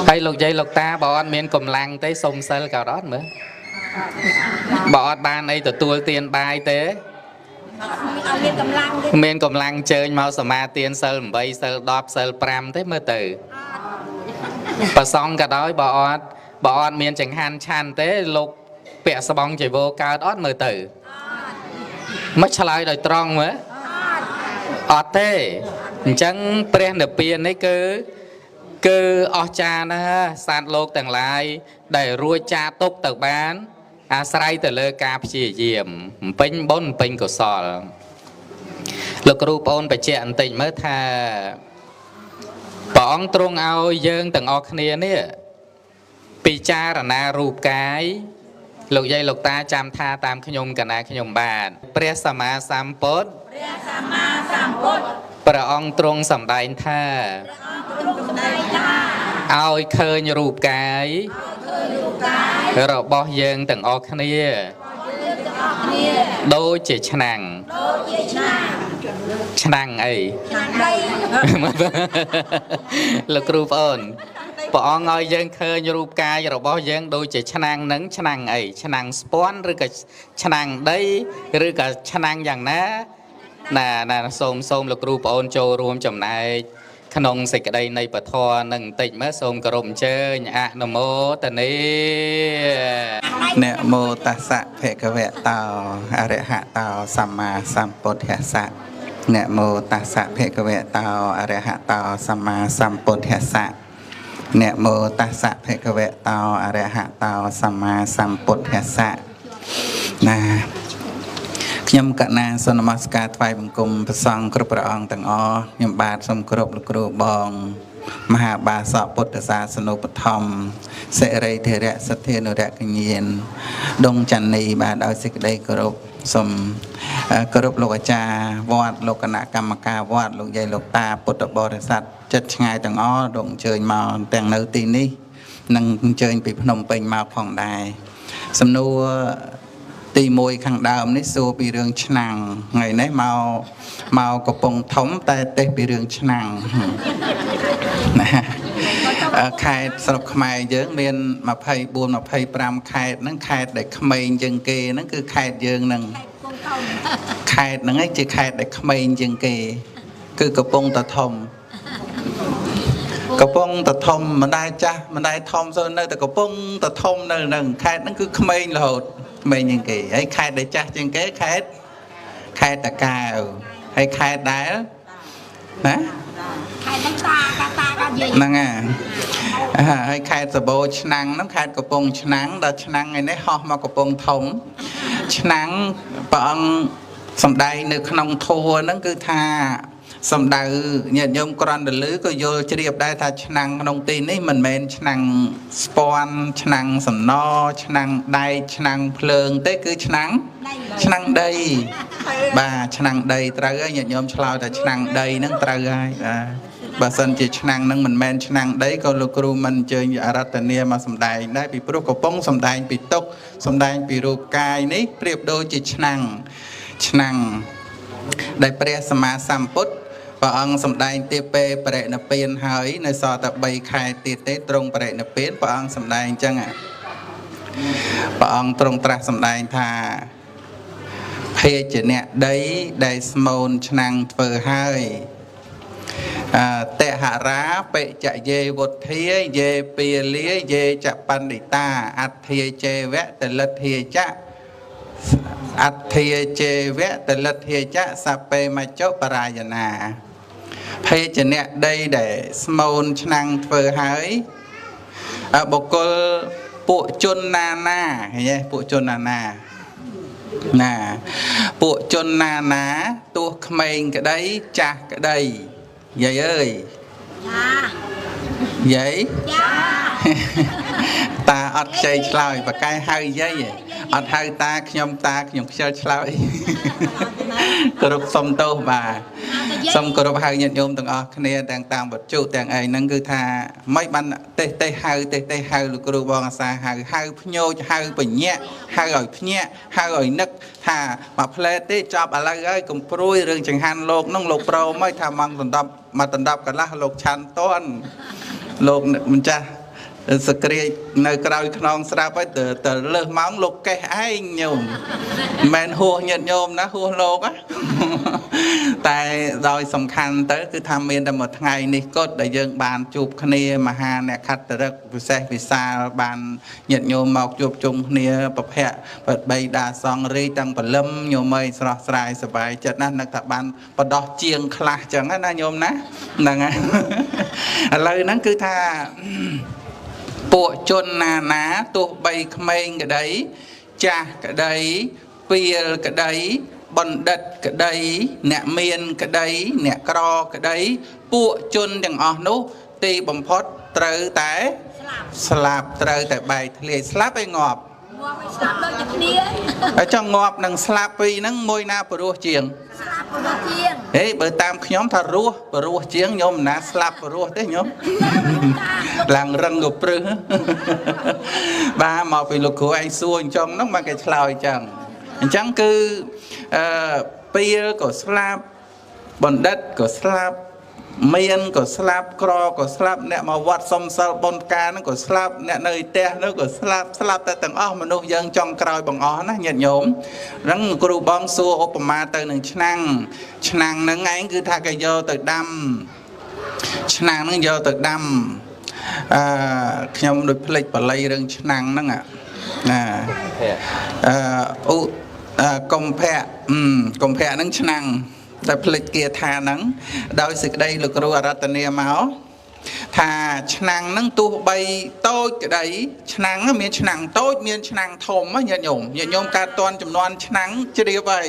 S2: ហើយលោកយាយលោកតាបើអត់មានកម្លាំងទេសុំសិលក៏អត់មើលបើអត់បានអីទទួលទានបាយទេ
S1: អត់មានកម្លាំងទេ
S2: មានកម្លាំងជើញមកសមាទានសិល8សិល10សិល5ទេមើលទៅប្រសងក៏ដោយបើអត់មានចង្ហាន់ឆាន់ទេលោកពាក់ស្បង់ជីវរកើតអត់មើលទៅមកឆ្លើយដោយត្រង់មើលអត់ទេអញ្ចឹងព្រះនិព្វាននេះគឺអស្ចារ្យណាស់សត្វលោកទាំងឡាយដែលរួចចាទុកទៅបានអាស្រ័យទៅលើការព្យាយាមពេញបុណ្យពេញកុសលលោកគ្រូប្អូនបញ្ជាក់បន្តិចមើលថាព្រះអង្គទ្រង់ឲ្យយើងទាំងអស់គ្នានេះពិចារណារូបកាយលោកយាយលោកតាចាំថាតាមខ្ញុំកណាខ្ញុំបាទព្រះសម្មាសម្ពុទ្ធ
S3: ព្រះសម្មាសម្ពុទ្ធ
S2: ព្រះអង្គទ្រង់សម្ដែងថាឲ្យឃើញរូបកាយរបស់យើងទាំងអស់គ្នាដូចជាឆ្នាំងឆ្នាំងអីលោកគ្រូប្អូនព្រះអង្គឲ្យយើងឃើញរូបកាយរបស់យើងដូចជាឆ្នាំងនឹងឆ្នាំងអីឆ្នាំងស្ពាន់ឬក៏ឆ្នាំងដីឬក៏ឆ្នាំងយ៉ាងណាណាសូមលោកគ្រូប្អូនចូលរួមចំណែកក្នុងសេចក្តីនៃពធនឹងបន្តិចមើលសូមគោរពអញ្ជើញអនុមោទនា
S4: នមោតស្សៈភគវតោអរហតោសម្មាសម្ពុទ្ធស្សៈនមោតស្សៈភគវតោអរហតោសម្មាសម្ពុទ្ធស្សៈនមោតស្សៈភគវតោអរហតោសម្មាសម្ពុទ្ធស្សៈណាខ្ញុំកណាសូមនមស្ការថ្វាយបង្គំព្រះសង្ឃគ្រប់ព្រះអង្គទាំងអស់ខ្ញុំបាទសូមគោរពលោកគ្រូបងមហាបាសកពុទ្ធសាសនូបត្ថម្ភសិរីធរៈសទ្ធានុរកញ្ញានដងចន្ទនីបាទឲ្យសេចក្តីគោរពសូមគោរពលោកអាចារ្យវត្តលោកគណៈកម្មការវត្តលោកយាយលោកតាពុទ្ធបរិស័ទចិត្តឆ្ងាយទាំងអស់លោកអញ្ជើញមកទាំងនៅទីនេះនិងអញ្ជើញពីភ្នំពេញមកផងដែរសំណួរទី1ខាងដើមនេះសួរពីរឿងឆ្នាំងថ្ងៃនេះមកកំពង់ធំតែទេសពីរឿងឆ្នាំងណាខេត្តស្រុកខ្មែរយើងមាន24 25ខេត្តហ្នឹងខេត្តដែលក្មេងជាងគេហ្នឹងគឺខេត្តយើងហ្នឹងខេត្តហ្នឹងឯងជាខេត្តដែលក្មេងជាងគេគឺកំពង់តាធំកំពង់តាធំមិនដែលចាស់មិនដែលធំសូវនៅតែកំពង់តាធំនៅហ្នឹងខេត្តហ្នឹងគឺក្មេងរហូតក្មេងជាងគេហើយខេត្តដែលចាស់ជាងគេខេត្តតាកែវហើយខេត្តដែលណា
S1: ខេត្តហ្នឹងតាកាយាយ
S4: ហ្នឹងហើយខេត្តសបោឆ្នាំងហ្នឹងខេត្តកំពង់ឆ្នាំងដល់ឆ្នាំងថ្ងៃនេះហោះមកកំពង់ធំឆ្នាំងព្រះអង្គសម្ដែងនៅក្នុងធម៌ហ្នឹងគឺថាសំដៅញាតិញោមគ្រាន់តែឮក៏យល់ជ្រាបដែរថាឆ្នាំងក្នុងទីនេះមិនមែនឆ្នាំងស្ពាន់ឆ្នាំងសំណឆ្នាំងដែកឆ្នាំងភ្លើងទេគឺឆ្នាំងដីបាទឆ្នាំងដីត្រូវហើយញាតិញោមឆ្លើយថាឆ្នាំងដីហ្នឹងត្រូវហើយបាទបើសិនជាឆ្នាំងហ្នឹងមិនមែនឆ្នាំងដីក៏លោកគ្រូមិនអញ្ជើញអរតនាមកសម្ដែងដែរពីព្រោះកំពុងសម្ដែងពីទុក្ខសម្ដែងពីរូបកាយនេះប្រៀបដូចជាឆ្នាំងដែលព្រះសម្មាសម្ពុទ្ធព្រះអង្គសម្ដែងទាពេលបរិនិព្វានហើយនៅសល់តែ3ខែទៀតទេទ្រង់បរិនិព្វានព្រះអង្គសម្ដែងអញ្ចឹងព្រះអង្គទ្រង់ត្រាស់សម្ដែងថាភេជ្ជៈដីដែលស្មូនឆ្នាំងធ្វើហើយតហរាបិចយេវុធាយេពាលាយេចបណ្ឌិតាអទ្ធាចេវៈតលិទ្ធាចៈអទ្ធាចេវៈតលិទ្ធាចៈសពេមច្ចុបរាយណា ភេជ្ជៈដីដែលស្មូនឆ្នាំងធ្វើហើយបុគ្គលពួកជនណាណាឃើញទេពួកជនណាណាណាពួកជនណាណាទោះក្មេងក្តីចាស់ក្តីយាយអើយចាយាយចាតាអត់ខ្ចីឆ្លើយបកែហៅយាយអត់ហៅតាខ្ញុំតាខ្ញុំខ្ជិលឆ្លើយគោរពសុំទោសបាទសូមគោរពហៅញាតិញោមទាំងអស់គ្នាទាំងតាមវត្ថុទាំងអីហ្នឹងគឺថាមិនបានទេសទេហៅទេសទេហៅលោកគ្រូបងអាសាហៅហៅភ្ញោចហៅបញ្ញាក់ហៅឲ្យភ្ញាក់ហៅឲ្យនឹកថាមួយផ្លែទេចប់ឥឡូវហើយកុំព្រួយរឿងចង្ហាន់លោកហ្នឹងលោកព្រមហើយថាម៉ងដណ្ដប់មកដណ្ដប់កន្លះលោកឆាន់តន់លោកម្ចាស់សក្រាចនៅក្រោយខ្នងស្រាប់ហើយទៅលើសម៉ោងលោកកេះឯងញោមមិនមែនហួសញាតិញោមណាហួសលោកណាតែដោយសំខាន់ទៅគឺថាមានតែមួយថ្ងៃនេះគត់ដែលយើងបានជួបគ្នាមហាអ្នកខត្តរិកពិសេសវិសាលបានញាតិញោមមកជួបជុំគ្នាប្រភពបីដាសង្ឃរីតាំងព្រលឹមញោមអើយស្រស់ស្រាយសប្បាយចិត្តណាស់នឹកថាបានបដោះជាងខ្លះចឹងណាញោមណាហ្នឹងហើយឥឡូវហ្នឹងគឺថាពួកជនណាណាទោះបីក្មេងក្តីចាស់ក្តីពាលក្តីបណ្ឌិតក្តីអ្នកមានក្តីអ្នកក្រក្តីពួកជនទាំងអស់នោះទីបំផុតត្រូវតែស្លាប់ត្រូវតែបែកធ្លាយស្លាប់ឲ្យងាប់
S1: ងាប់ឲ្យស្លាប់ដូចតែគ្នា
S4: ហើយចង់ងាប់និងស្លាប់ពីរហ្នឹងមួយណាព្រោះជាង
S1: ស្លាប់ព្រោះជាង
S4: ហេបើតាមខ្ញុំថារស់ព្រោះជាងញោមណាស្លាប់ព្រោះទេញោមឡើងរឹងក៏ព្រឹសបាទមកពីលោកគ្រូឯងសួរអញ្ចឹងហ្នឹងមកគេឆ្លើយអញ្ចឹងអញ្ចឹងគឺពាលក៏ស្លាប់បណ្ឌិតក៏ស្លាប់មានក៏ស្លាប់ក្រក៏ស្លាប់អ្នកមកវត្តសុំសិលបុណ្យផ្កាហ្នឹងក៏ស្លាប់អ្នកនៅផ្ទះនោះក៏ស្លាប់ស្លាប់តែទាំងអស់មនុស្សយើងចង់ក្រោយបងអស់ណាញាតិញោមហ្នឹងគ្រូបងសួរឧបមាទៅនឹងឆ្នាំងឆ្នាំងហ្នឹងឯងគឺថាគេយកទៅដាំឆ្នាំងហ្នឹងយកទៅដាំខ្ញុំដូចភ្លេចបល័យរឿងឆ្នាំងហ្នឹងណាកុម្ភៈកុម្ភៈហ្នឹងឆ្នាំងតែភ្លេចគាថាហ្នឹងដោយសេចក្តីលោកគ្រូអរតនាមកថាឆ្នាំងហ្នឹងទោះបីតូចក្តីឆ្នាំងមានឆ្នាំងតូចមានឆ្នាំងធំញាតិញោមញាតិញោមកើតតន់ចំនួនឆ្នាំងជ្រាបហើយ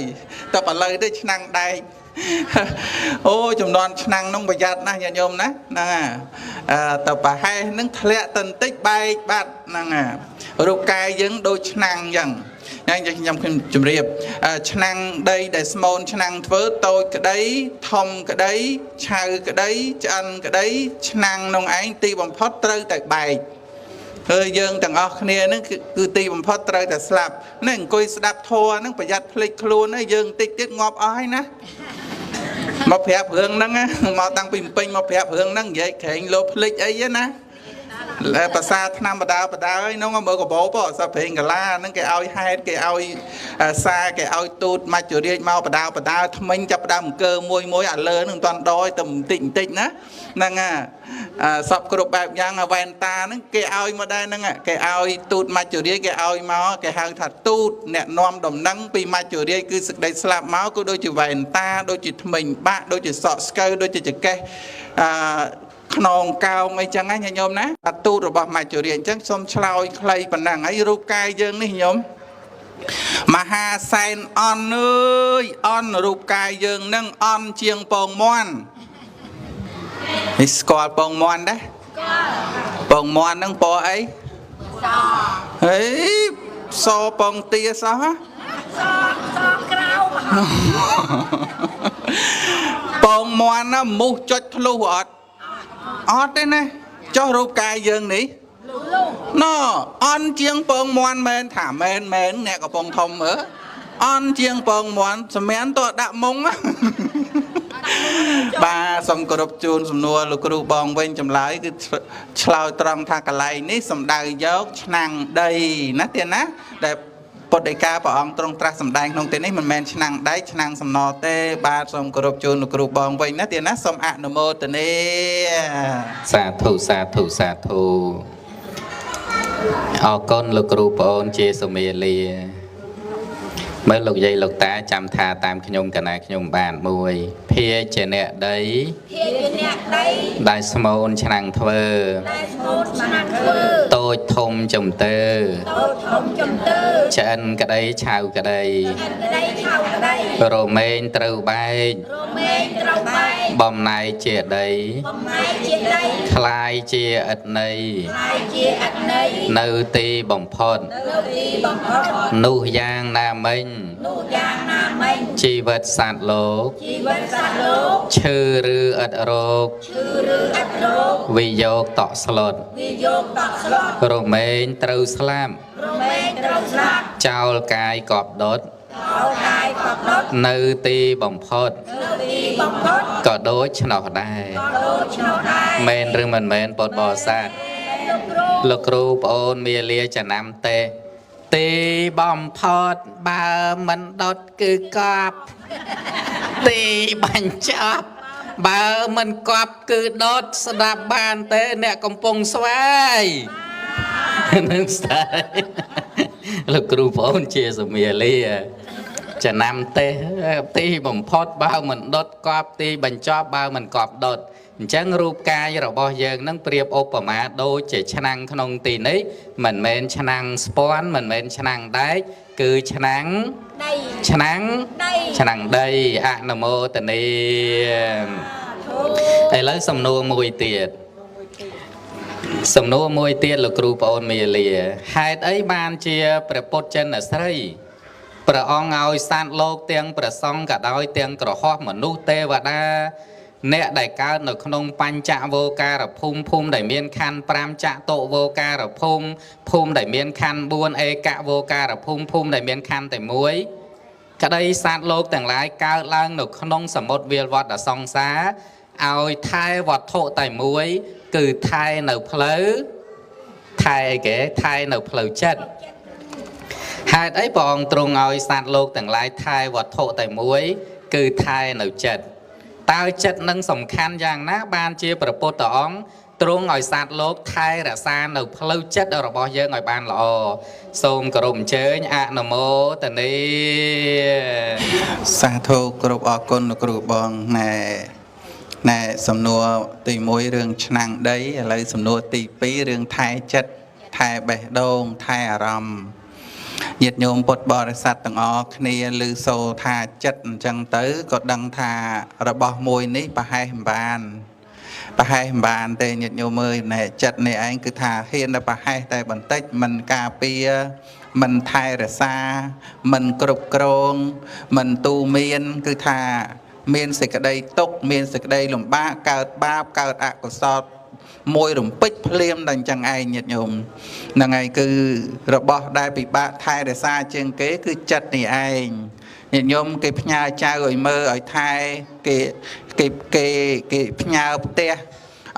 S4: តែឥឡូវទេឆ្នាំងដែកអូចំនួនឆ្នាំងហ្នឹងប្រយ័ត្នណាស់ញាតិញោមណាហ្នឹងទៅប្រហែសហ្នឹងធ្លាក់ទៅបន្តិចបែកបាត់ហ្នឹងរូបកាយយើងដូចឆ្នាំងអញ្ចឹងខ្ញុំខ្ញុំជម្រាបឆ្នាំងដីដែលស្មូនឆ្នាំងធ្វើតូចក្តីធំក្តីឆៅក្តីឆ្អិនក្តីឆ្នាំងនោះឯងទីបំផុតត្រូវតែបែកហើយយើងទាំងអស់គ្នាហ្នឹងគឺទីបំផុតត្រូវតែស្លាប់នេះអង្គុយស្ដាប់ធម៌ហ្នឹងប្រយ័ត្នភ្លេចខ្លួនហើយយើងតិចទៀតងាប់អស់ហើយណាមកប្រាប់រឿងហ្នឹងមកតាំងពីពេញមកប្រាប់រឿងហ្នឹងនិយាយក្រែងលោភ្លេចអីណាភាសាឆ្នាំបដាបដាហើយនោះមើលកបោបសព្រេងកាឡាហ្នឹងគេឲ្យហេតុគេឲ្យសារគេឲ្យទូតមច្ចុរាជមកបដាបដាថ្មិញចាប់ដើមអង្គើមួយមួយអាលើហ្នឹងមិនតាន់ដយតែបន្តិចបន្តិចណាហ្នឹងសពគ្រប់បែបយ៉ាងវ៉ែនតាហ្នឹងគេឲ្យមកដែរហ្នឹងគេឲ្យទូតមច្ចុរាជគេឲ្យមកគេហៅថាទូតអ្នកនាំដំណឹងពីមច្ចុរាជគឺសេចក្តីស្លាប់មកគឺដូចជាវ៉ែនតាដូចជាថ្មិញបាក់ដូចជាសក់ស្កូវដូចជាចកេះខ្នងកោងអីចឹងណាញាតិញោមណាទូតរបស់មច្ចុរាជអញ្ចឹងសូមឆ្លើយខ្លីប៉ុណ្ណឹងហើយរូបកាយយើងនេះញោមមហាសែនអន់អើយអន់រូបកាយយើងនឹងអន់ជាងពងមាន់នេះស្គាល់ពងមាន់ដែរស្គាល់ពងមាន់ហ្នឹងពណ៌អីសហេសពងទាសោះ
S1: សសក្រៅ
S4: ពងមាន់ណាមូសចុចធ្លុះអត់អត់ទេណាចុះរូបកាយយើងនេះណអន់ជាងពងមាន់មែនថាមែនមែនអ្នកកំពុងធំមើលអន់ជាងពងមាន់សម្មានតដាក់មុងបាទសូមគោរពជូនសំណួរលោកគ្រូបងវិញចម្លើយគឺឆ្លើយត្រង់ថាកន្លែងនេះសំដៅយកឆ្នាំងដីណាទៀតណាដែលពុទ្ធដីកាព្រះអង្គទ្រង់ត្រាស់សម្ដែងក្នុងទីនេះមិនមែនឆ្នាំងដែកឆ្នាំងសំណទេបាទសូមគោរពជូនលោកគ្រូបងវិញណាទៀតណាសូមអនុមោទនា
S2: សាធុសាធុសាធុអរគុណលោកគ្រូប្អូនជាសុមាលា មើលលោកយាយលោកតាចាំថាតាមខ្ញុំកណាខ្ញុំបានមួយភាជាអ្នកដី
S1: ភាជាអ្នកដី
S2: ដែលស្មូនឆ្នាំងធ្វើ
S1: ដែលស្មូនឆ្នាំងធ្វើ
S2: តូចធំចំទើ
S1: តូចធំចំទើ
S2: ឆ្អិនក្តីឆៅក្តី
S1: ឆ្អិនក្តីឆៅក្តី
S2: រមែងត្រូវបែក
S1: រមែងត្រូវបែក
S2: បំណែកជាដី
S1: បំណែកជាដី
S2: คล้ายជាឥតន័យ
S1: คล้ายជាឥតន័យ
S2: នៅទីបំផុត
S1: នៅទីបំផុត
S2: នោះយ៉ាងណាមិញ
S1: នោះយ៉ាងណាមិញ
S2: ជីវិតសត្វលោក
S1: ជីវិតសត្វលោក
S2: ឈឺឬឥតរោគ
S1: ឈឺឬឥតរោគ
S2: វិយោគតក់ស្លុត
S1: វិយោគតក់ស្លុត
S2: រមែងត្រូវស្លាប់
S1: រមែងត្រូវស្លាប់
S2: ចោលកាយកប់ដុត
S1: ចោលកាយកប់ដុត
S2: នៅទីបំផុត
S1: នៅទីបំផុត
S2: ក៏ដូចឆ្នោះដែរ
S1: ក៏ដូចឆ្នោះដែរ
S2: មែនឬមិនមែនពុទ្ធបរិស័ទ
S1: លោកគ្រូ
S2: លោកគ្រូប្អូនមាលាចំណាំទេទីបំផុតបើមិនដុតគឺកប់ទីបញ្ចប់បើមិនកប់គឺដុតស្ដាប់បានទេអ្នកកំពុងស្វាយនឹងស្ដាយលោកគ្រូប្អូនជាសមាលាចំណាំទេទីបំផុតបើមិនដុតកប់ទីបញ្ចប់បើមិនកប់ដុតអញ្ចឹងរូបកាយរបស់យើងនឹងប្រៀបឧបមាដូចជាឆ្នាំងក្នុងទីនេះមិនមែនឆ្នាំងស្ពាន់មិនមែនឆ្នាំងដែកគឺឆ្នាំង
S1: ដី
S2: ឆ្នាំង
S1: ដី
S2: ឆ្នាំងដីអនុមោទនាឥឡូវសំណួរមួយទៀតសំណួរមួយទៀតលោកគ្រូប្អូនមាលាហេតុអីបានជាព្រះពុទ្ធចិនស្រីព្រះអង្គឲ្យសត្វលោកទាំងព្រះសង្ឃក៏ដោយទាំងក្រហោះមនុស្សទេវតាអ្នកដែលកើតនៅក្នុងបញ្ចវោការភូមិភូមិដែលមានខណ្ឌ5ចតុវោការភូមិភូមិដែលមានខណ្ឌ4ឯកវោការភូមិភូមិដែលមានខណ្ឌតែមួយក្តីសត្វលោកទាំងឡាយកើតឡើងនៅក្នុងសមុទ្រវាលវត្តសង្សារឲ្យថែវត្ថុតែមួយគឺថែនៅផ្លូវថែអីគេថែនៅផ្លូវចិត្តហេតុអីព្រះអង្គទ្រង់ឲ្យសត្វលោកទាំងឡាយថែវត្ថុតែមួយគឺថែនៅចិត្តតើចិត្តនឹងសំខាន់យ៉ាងណាបានជាព្រះពុទ្ធអង្គទ្រង់ឲ្យសត្វលោកថែរក្សានៅផ្លូវចិត្តរបស់យើងឲ្យបានល្អសូមគោរពអញ្ជើញអនុមោទនា
S4: សាធុគ្រប់អរគុណលោកគ្រូបងណែណែសំណួរទី1រឿងឆ្នាំងដីឥឡូវសំណួរទី2រឿងថែចិត្តថែបេះដូងថែអារម្មណ៍ញាតិញោមពុទ្ធបរិស័ទទាំងអស់គ្នាឮសូរថាចិត្តអញ្ចឹងទៅក៏ដឹងថារបស់មួយនេះប្រហែសមិនបានប្រហែសមិនបានទេញាតិញោមអើយណែចិត្តនេះឯងគឺថាហ៊ានតែប្រហែសតែបន្តិចមិនការពារមិនថែរក្សាមិនគ្រប់គ្រងមិនទូមានគឺថាមានសេចក្តីទុក្ខមានសេចក្តីលំបាកកើតបាបកើតអកុសលមួយរំពេចភ្លាមដល់អញ្ចឹងឯងញាតិញោមហ្នឹងហើយគឺរបស់ដែលពិបាកថែរក្សាជាងគេគឺចិត្តនេះឯងញាតិញោមគេផ្ញើចៅឲ្យមើលឲ្យថែគេគេគេគេផ្ញើផ្ទះ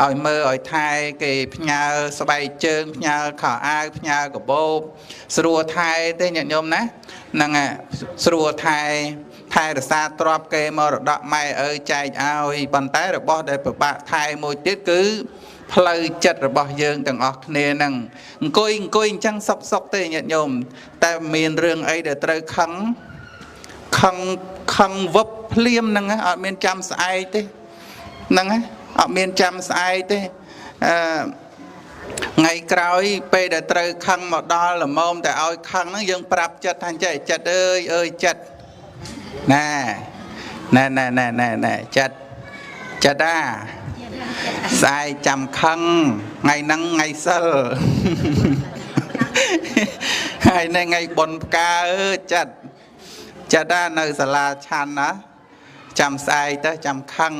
S4: ឲ្យមើលឲ្យថែគេផ្ញើស្បែកជើងផ្ញើខោអាវផ្ញើកាបូបស្រួលថែទេញាតិញោមណាហ្នឹងហើយស្រួលថែថែរក្សាទ្រព្យគេមរតកម៉ែឪចែកឲ្យប៉ុន្តែរបស់ដែលពិបាកថែមួយទៀតគឺផ្លូវចិត្តរបស់យើងទាំងអស់គ្នាហ្នឹងអង្គុយអញ្ចឹងសុកសុកទេញាតិញោមតែមានរឿងអីដែលត្រូវខឹងខឹងខឹងវឹបភ្លាមហ្នឹងអត់មានចាំស្អែកទេហ្នឹងអត់មានចាំស្អែកទេអឺថ្ងៃក្រោយពេលដែលត្រូវខឹងមកដល់ល្មមតែឲ្យខឹងហ្នឹងយើងប្រាប់ចិត្តថាចេះចិត្តអើយអើយចិត្តណែណែណែណែណែណែចិត្តចិត្តអាស្អែកចាំខឹងថ្ងៃហ្នឹងថ្ងៃសិលថ្ងៃនេះថ្ងៃបុណ្យផ្កាអើយចិត្តចិត្តអានៅសាលាឆាន់ណាចាំស្អែកទៅចាំខឹង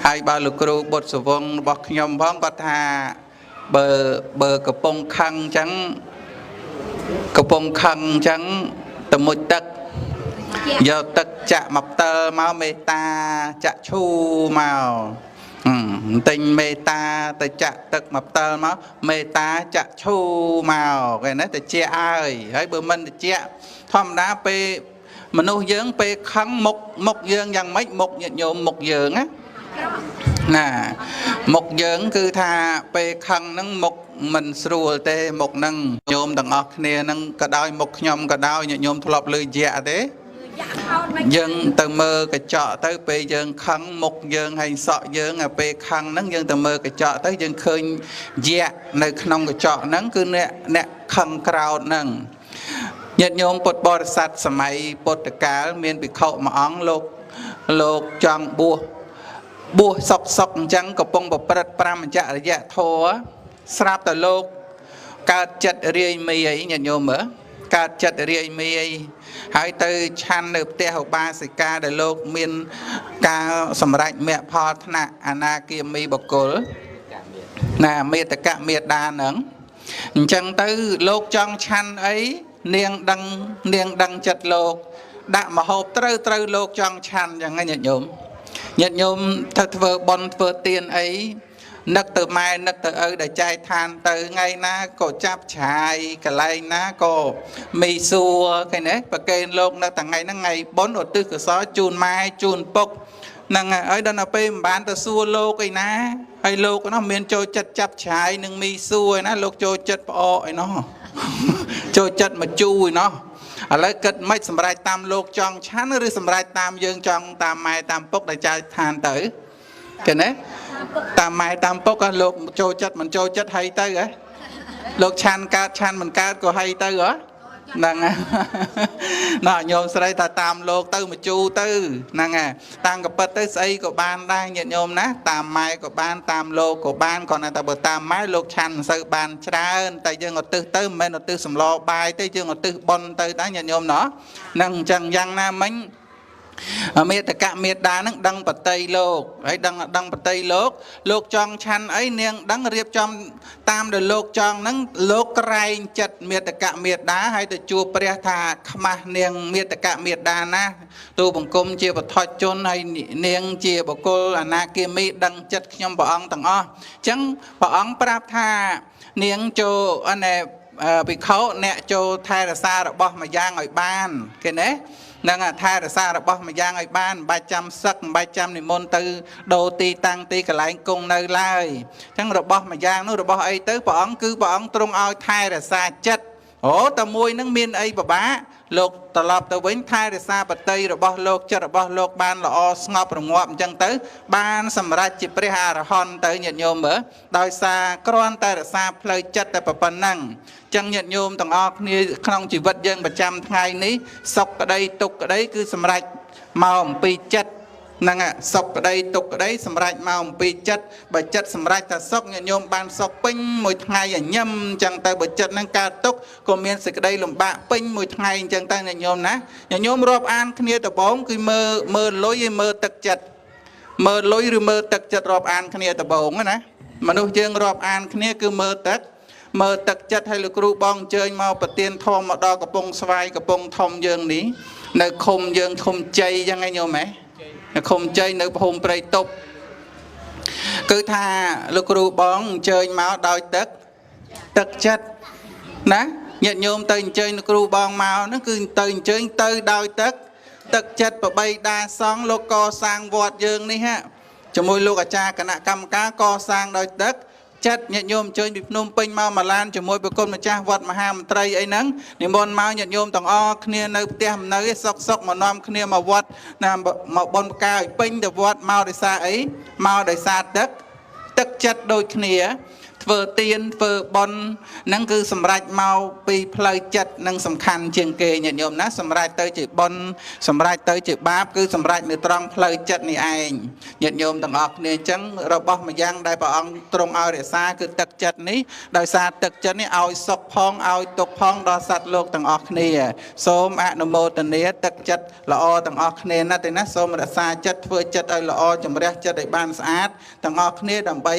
S4: ហើយបើលោកគ្រូបុត្រសវងរបស់ខ្ញុំផងគាត់ថាបើកំពុងខឹងអញ្ចឹងកំពុងខឹងអញ្ចឹងទៅមុជទឹកយកទឹកចាក់មកផ្តិលមកមេត្តាចាក់ឈូមកទិញមេត្តាទៅចាក់ទឹកមកផ្តិលមកមេត្តាចាក់ឈូមកគេណាទៅជាហើយហើយបើមិនទៅជាធម្មតាពេលមនុស្សយើងពេលខឹងមុខយើងយ៉ាងម៉េចមុខញាតិញោមមុខយើងណា ណាមុខយើងគឺថាពេលខឹងហ្នឹងមុខមិនស្រួលទេមុខហ្នឹងញោមទាំងអស់គ្នាហ្នឹងក៏ដោយមុខខ្ញុំក៏ដោយញាតិញោមធ្លាប់លឺយៈទេយើងទៅមើលកញ្ចក់ទៅពេលយើងខឹងមុខយើងហើយសក់យើងពេលខឹងហ្នឹងយើងទៅមើលកញ្ចក់ទៅយើងឃើញយៈនៅក្នុងកញ្ចក់ហ្នឹងគឺអ្នកខឹងក្រោធហ្នឹងញាតិញោមពុទ្ធបរិស័ទសម័យពុទ្ធកាលមានភិក្ខុមួយអង្គលោកចង់បួសសុកសុកអញ្ចឹងកំពុងប្រព្រឹត្តព្រហ្មចរិយធម៌ស្រាប់តែលោកកើតចិត្តរាយមីអីញាតិញោមមើលកើតចិត្តរាយមីអីហើយទៅឆាន់នៅផ្ទះឧបាសិកាដែលលោកមានការសម្រេចមគ្គផលថ្នាក់អនាគាមីបុគ្គលណាមេតកមេដាហ្នឹងអញ្ចឹងទៅលោកចង់ឆាន់អីនាងដឹងចិត្តលោកដាក់មហូបត្រូវលោកចង់ឆាន់យ៉ាងហ្នឹងញាតិញោមញាតិញោមទៅធ្វើបុណ្យធ្វើទានអីនឹកទៅម៉ែនឹកទៅឪដែលចែកឋានទៅថ្ងៃណាក៏ចាប់ឆាយកន្លែងណាក៏មីសួរឃើញទេប្រកេនលោកនៅតែថ្ងៃហ្នឹងថ្ងៃបុណ្យឧទ្ទិសកុសលជូនម៉ែជូនពុកហ្នឹងហើយដល់ទៅពេលមិនបានទៅសួរលោកអីណាហើយលោកនោះមានចូលចិត្តចាប់ឆាយនឹងមីសួរឯណាលោកចូលចិត្តផ្អកឯណោះចូលចិត្តមកជូរឯណោះឥឡូវគិតមិនសម្រេចតាមលោកចង់ឆាន់ឬសម្រេចតាមយើងចង់តាមម៉ែតាមពុកដែលចែកឋានទៅឃើញទេតាមម៉ែតាមពុកលោកចូលចិត្តមិនចូលចិត្តហីទៅហ៎លោកឆាន់កើតឆាន់មិនកើតក៏ហីទៅហ៎ហ្នឹងណ៎ញោមស្រីថាតាមលោកទៅមកជូទៅហ្នឹងហើយតាមកពិតទៅស្អីក៏បានដែរញាតិញោមណាតាមម៉ែក៏បានតាមលោកក៏បានគ្រាន់តែបើតាមម៉ែលោកឆាន់មិនសូវបានច្រើនតែយើងឧទ្ទិសទៅមិនមែនឧទ្ទិសសម្លបាយទេយើងឧទ្ទិសបុណ្យទៅដែរញាតិញោមណោះហ្នឹងអញ្ចឹងយ៉ាងណាមិញមេតកមេដានឹងដឹងបតីលោកហើយដឹងបតីលោកលោកចង់ឆាន់អីនាងដឹងរៀបចំតាមដែលលោកចង់ហ្នឹងលោកក្រែងចិត្តមេតកមេដាហើយទៅជួបព្រះថាខ្មាស់នាងមេតកមេដាណាទូបង្គំជាបឋមជនហើយនាងជាបុគ្គលអនាគាមីដឹងចិត្តខ្ញុំព្រះអង្គទាំងអស់អញ្ចឹងព្រះអង្គប្រាប់ថានាងចូលអណែភិក្ខុអ្នកចូលថែរក្សារបស់មួយយ៉ាងឲ្យបានគេណានឹងថែរក្សារបស់មួយយ៉ាងឲ្យបានមិនបាច់ចាំសឹកមិនបាច់ចាំនិមន្តទៅដូរទីតាំងទីកន្លែងគង់នៅឡើយអញ្ចឹងរបស់មួយយ៉ាងនោះរបស់អីទៅព្រះអង្គគឺព្រះអង្គទ្រង់ឲ្យថែរក្សាចិត្តអូតែមួយនឹងមានអីពិបាកលោកត្រឡប់ទៅវិញថែរក្សាបតីរបស់លោកចិត្តរបស់លោកបានល្អស្ងប់រងាប់អញ្ចឹងទៅបានសម្រេចជាព្រះអរហន្តទៅញាតិញោមមើលដោយសារគ្រាន់តែរក្សាផ្លូវចិត្តតែប៉ុណ្ណឹងចឹងញាតិញោមទាំងអស់គ្នាក្នុងជីវិតយើងប្រចាំថ្ងៃនេះសុខក្តីទុក្ខក្តីគឺសម្រេចមកអំពីចិត្តហ្នឹងសុខក្តីទុក្ខក្តីសម្រេចមកអំពីចិត្តបើចិត្តសម្រេចថាសុខញាតិញោមបានសុខពេញមួយថ្ងៃញញឹមអញ្ចឹងទៅបើចិត្តហ្នឹងកើតទុក្ខក៏មានសេចក្តីលំបាកពេញមួយថ្ងៃអញ្ចឹងទៅញាតិញោមណាញាតិញោមរាប់អានគ្នាដំបូងគឺមើលលុយឯមើលទឹកចិត្តមើលលុយឬមើលទឹកចិត្តរាប់អានគ្នាដំបូងណាមនុស្សយើងរាប់អានគ្នាគឺមើលទឹកចិត្តឲ្យលោកគ្រូបងអញ្ជើញមកប្រទានធម៌មកដល់កំពង់ស្វាយកំពង់ធំយើងនេះនៅឃុំយើងឃុំជ័យអញ្ចឹងឯងញោមហ៎ឃុំជ័យនៅភូមិព្រៃតុបគឺថាលោកគ្រូបងអញ្ជើញមកដោយទឹកចិត្តណាញាតិញោមទៅអញ្ជើញលោកគ្រូបងមកហ្នឹងគឺទៅអញ្ជើញទៅដោយទឹកចិត្តប្របីដាសង់លោកកសាងវត្តយើងនេះហ่ะជាមួយលោកអាចារ្យគណៈកម្មការកសាងដោយទឹកចិត្តញាតិញោមអញ្ជើញពីភ្នំពេញមកម៉ាឡានជាមួយប្រគុណម្ចាស់វត្តមហាមន្ត្រីអីហ្នឹងនិមន្តមកញាតិញោមទាំងអស់គ្នានៅផ្ទះមិននៅឯសុកមកនាំគ្នាមកវត្តណាមកបុណ្យផ្កាឲ្យពេញទៅវត្តមកដោយសារអីមកដោយសារទឹកចិត្តដូចគ្នាធ្វើទានធ្វើបុណ្យហ្នឹងគឺសម្រេចមកពីផ្លូវចិត្តនឹងសំខាន់ជាងគេញាតិញោមណាសម្រេចទៅជាបុណ្យសម្រេចទៅជាបាបគឺសម្រេចនៅត្រង់ផ្លូវចិត្តនេះឯងញាតិញោមទាំងអស់គ្នាអញ្ចឹងរបស់មួយយ៉ាងដែលព្រះអង្គទ្រង់ឲ្យរក្សាគឺទឹកចិត្តនេះដោយសារទឹកចិត្តនេះឲ្យសុខផងឲ្យទុក្ខផងដល់សត្វលោកទាំងអស់គ្នាសូមអនុមោទនាទឹកចិត្តល្អទាំងអស់គ្នាណាស់ទេណាសូមរក្សាចិត្តធ្វើចិត្តឲ្យល្អជំរះចិត្តឲ្យបានស្អាតទាំងអស់គ្នាដើម្បី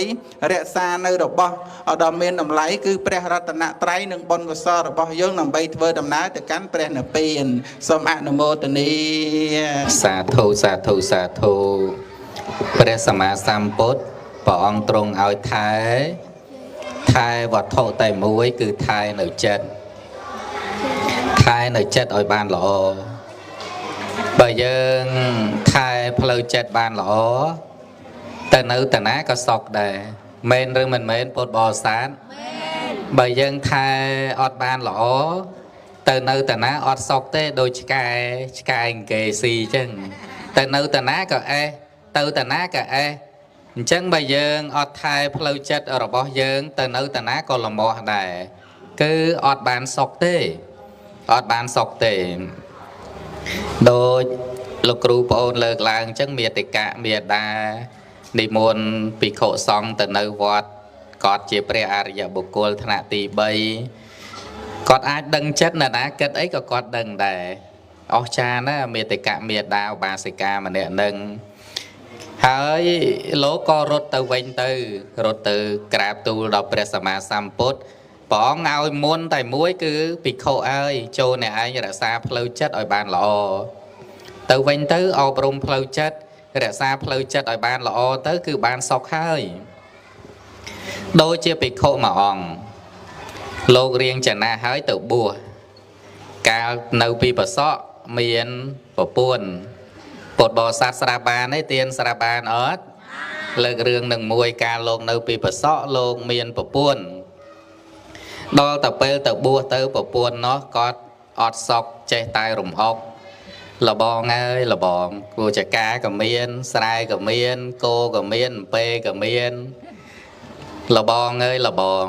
S4: រក្សានៅរបស់ដ៏មានតម្លៃគឺព្រះរតនត្រ័យនិងបុណ្យកុសលរបស់យើងដើម្បីធ្វើដំណើរទៅកាន់ព្រះនិព្វានសូមអនុមោទនា
S2: សាធុសាធុសាធុព្រះសម្មាសម្ពុទ្ធព្រះអង្គទ្រង់ឲ្យថែវត្ថុតែមួយគឺថែនៅចិត្តថែនៅចិត្តឲ្យបានល្អបើយើងថែផ្លូវចិត្តបានល្អ ទៅនៅតាណាក៏សុខដែរមែនឬមិនមែនពុទ្ធបរិស័ទបើយើងថែអត់បានល្អទៅនៅតាណាអត់សុខទេដូចឆ្កែឆ្កែអង្គេស៊ីអញ្ចឹងទៅនៅតាណាក៏អេះទៅតាណាក៏អេះអញ្ចឹងបើយើងអត់ថែផ្លូវចិត្តរបស់យើងទៅនៅតាណាក៏លមាស់ដែរគឺអត់បានសុខទេអត់បានសុខទេដូចលោកគ្រូប្អូនលើកឡើងអញ្ចឹងមេតិកៈមេដានិមន្តភិក្ខុសង្ឃទៅនៅវត្តគាត់ជាព្រះអរិយបុគ្គលថ្នាក់ទី3គាត់អាចដឹងចិត្តណាណាគិតអីក៏គាត់ដឹងដែរអស្ចារ្យណាស់មេតិកៈមេដាឧបាសិកាម្នាក់នឹងហើយលោកក៏រត់ទៅវិញទៅរត់ទៅក្រាបទូលដល់ព្រះសម្មាសម្ពុទ្ធព្រះអង្គឲ្យមុនតែមួយគឺភិក្ខុអើយចូលអ្នកឯងរក្សាផ្លូវចិត្តឲ្យបានល្អទៅវិញទៅអប់រំផ្លូវចិត្តរក្សាផ្លូវចិត្តឲ្យបានល្អទៅគឺបានសុខហើយដូចជាភិក្ខុមួយអង្គលោករៀងចំណាស់ហើយទៅបួសកាលនៅពីប្រសក់មានប្រពន្ធពុទ្ធបរិស័ទស្រាបានទេទៀនស្រាបានអត់លើករឿងនឹងមួយកាលលោកនៅពីប្រសក់លោកមានប្រពន្ធដល់ទៅពេលទៅបួសទៅប្រពន្ធនោះគាត់អត់សុខចេះតែរំអុកលបងអើយលបងគូចកាក៏មានស្រែក៏មានគោក៏មានអំពែក៏មានលបងអើយលបង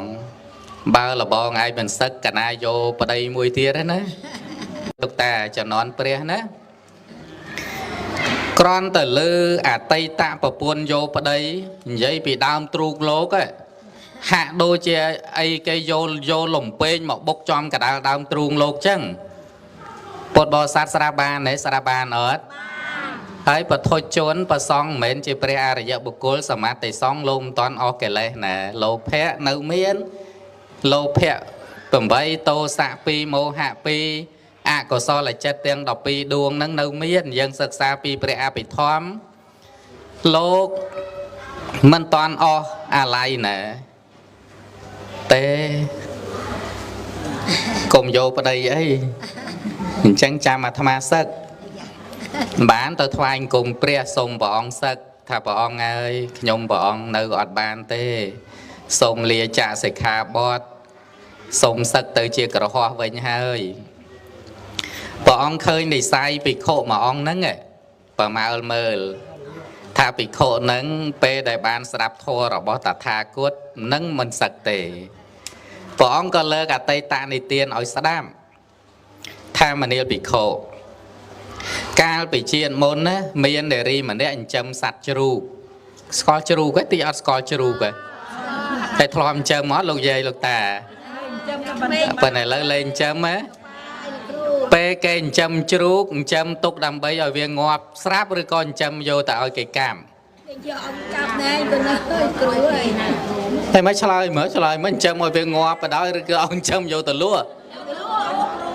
S2: បើលបងឯងមិនសឹកកណាយោប្តីមួយទៀតណាលោកតាជំនាន់ព្រះណាក្រន់ទៅលើអតីតប្រពន្ធយោប្តីនិយាយពីដើមទ្រូងលោកហាក់ដូចជាអីគេយកលំពេងមកបុកចំកដាលដើមទ្រូងលោកចឹងពុទ្ធបរិស័ទស្រាបានទេស្រាបានអត់ហើយបឋុជនប្រសង់មិនមែនជាព្រះអរិយបុគ្គលសមាធិសង្ឃលោកមិនតាន់អស់កិលេសណាលោភៈនៅមានលោភៈ8ទោសៈ2មោហៈ2អកុសលចិត្តទាំង12ដួងហ្នឹងនៅមានយើងសិក្សាពីព្រះអភិធម្មលោកមិនតាន់អស់អាល័យណាទេកុំយកប្តីអីអញ្ចឹងចាំអាត្មាសឹកបានទៅថ្វាយអង្គមព្រះសូមព្រះអង្គសឹកថាព្រះអង្គអើយខ្ញុំព្រះអង្គនៅអត់បានទេសូមលាចាកសិក្ខាបទសូមសឹកទៅជាក្រហោះវិញហើយព្រះអង្គឃើញនិស័យភិក្ខុមួយអង្គហ្នឹងប្រមើលមើលថាភិក្ខុហ្នឹងពេលដែលបានស្ដាប់ធម៌របស់តថាគតនឹងមិនសឹកទេព្រះអង្គក៏លើកអតីតនិទានឲ្យស្ដាប់ថាមនាលភិក្ខុកាលពីជាតិមុនណាមាននារីម្នាក់ចិញ្ចឹមសត្វជ្រូកស្គាល់ជ្រូកទេទីអត់ស្គាល់ជ្រូកទេតែធ្លាប់ចិញ្ចឹមអត់លោកយាយលោកតាប៉ុន្តែឥឡូវលែងចិញ្ចឹមហ៎ពេលគេចិញ្ចឹមជ្រូកចិញ្ចឹមទុកដើម្បីឲ្យវាងាប់ស្រាប់ឬក៏ចិញ្ចឹមយកទៅឲ្យគេកាំ
S1: យកឲ្យកាប់ណែប៉ុណ្ណោះគ្រូអើយ
S2: តែមិនឆ្លើយមើលឆ្លើយមិនចិញ្ចឹមឲ្យវាងាប់បដ ாய் ឬក៏ឲ្យចិញ្ចឹមយកទៅលក់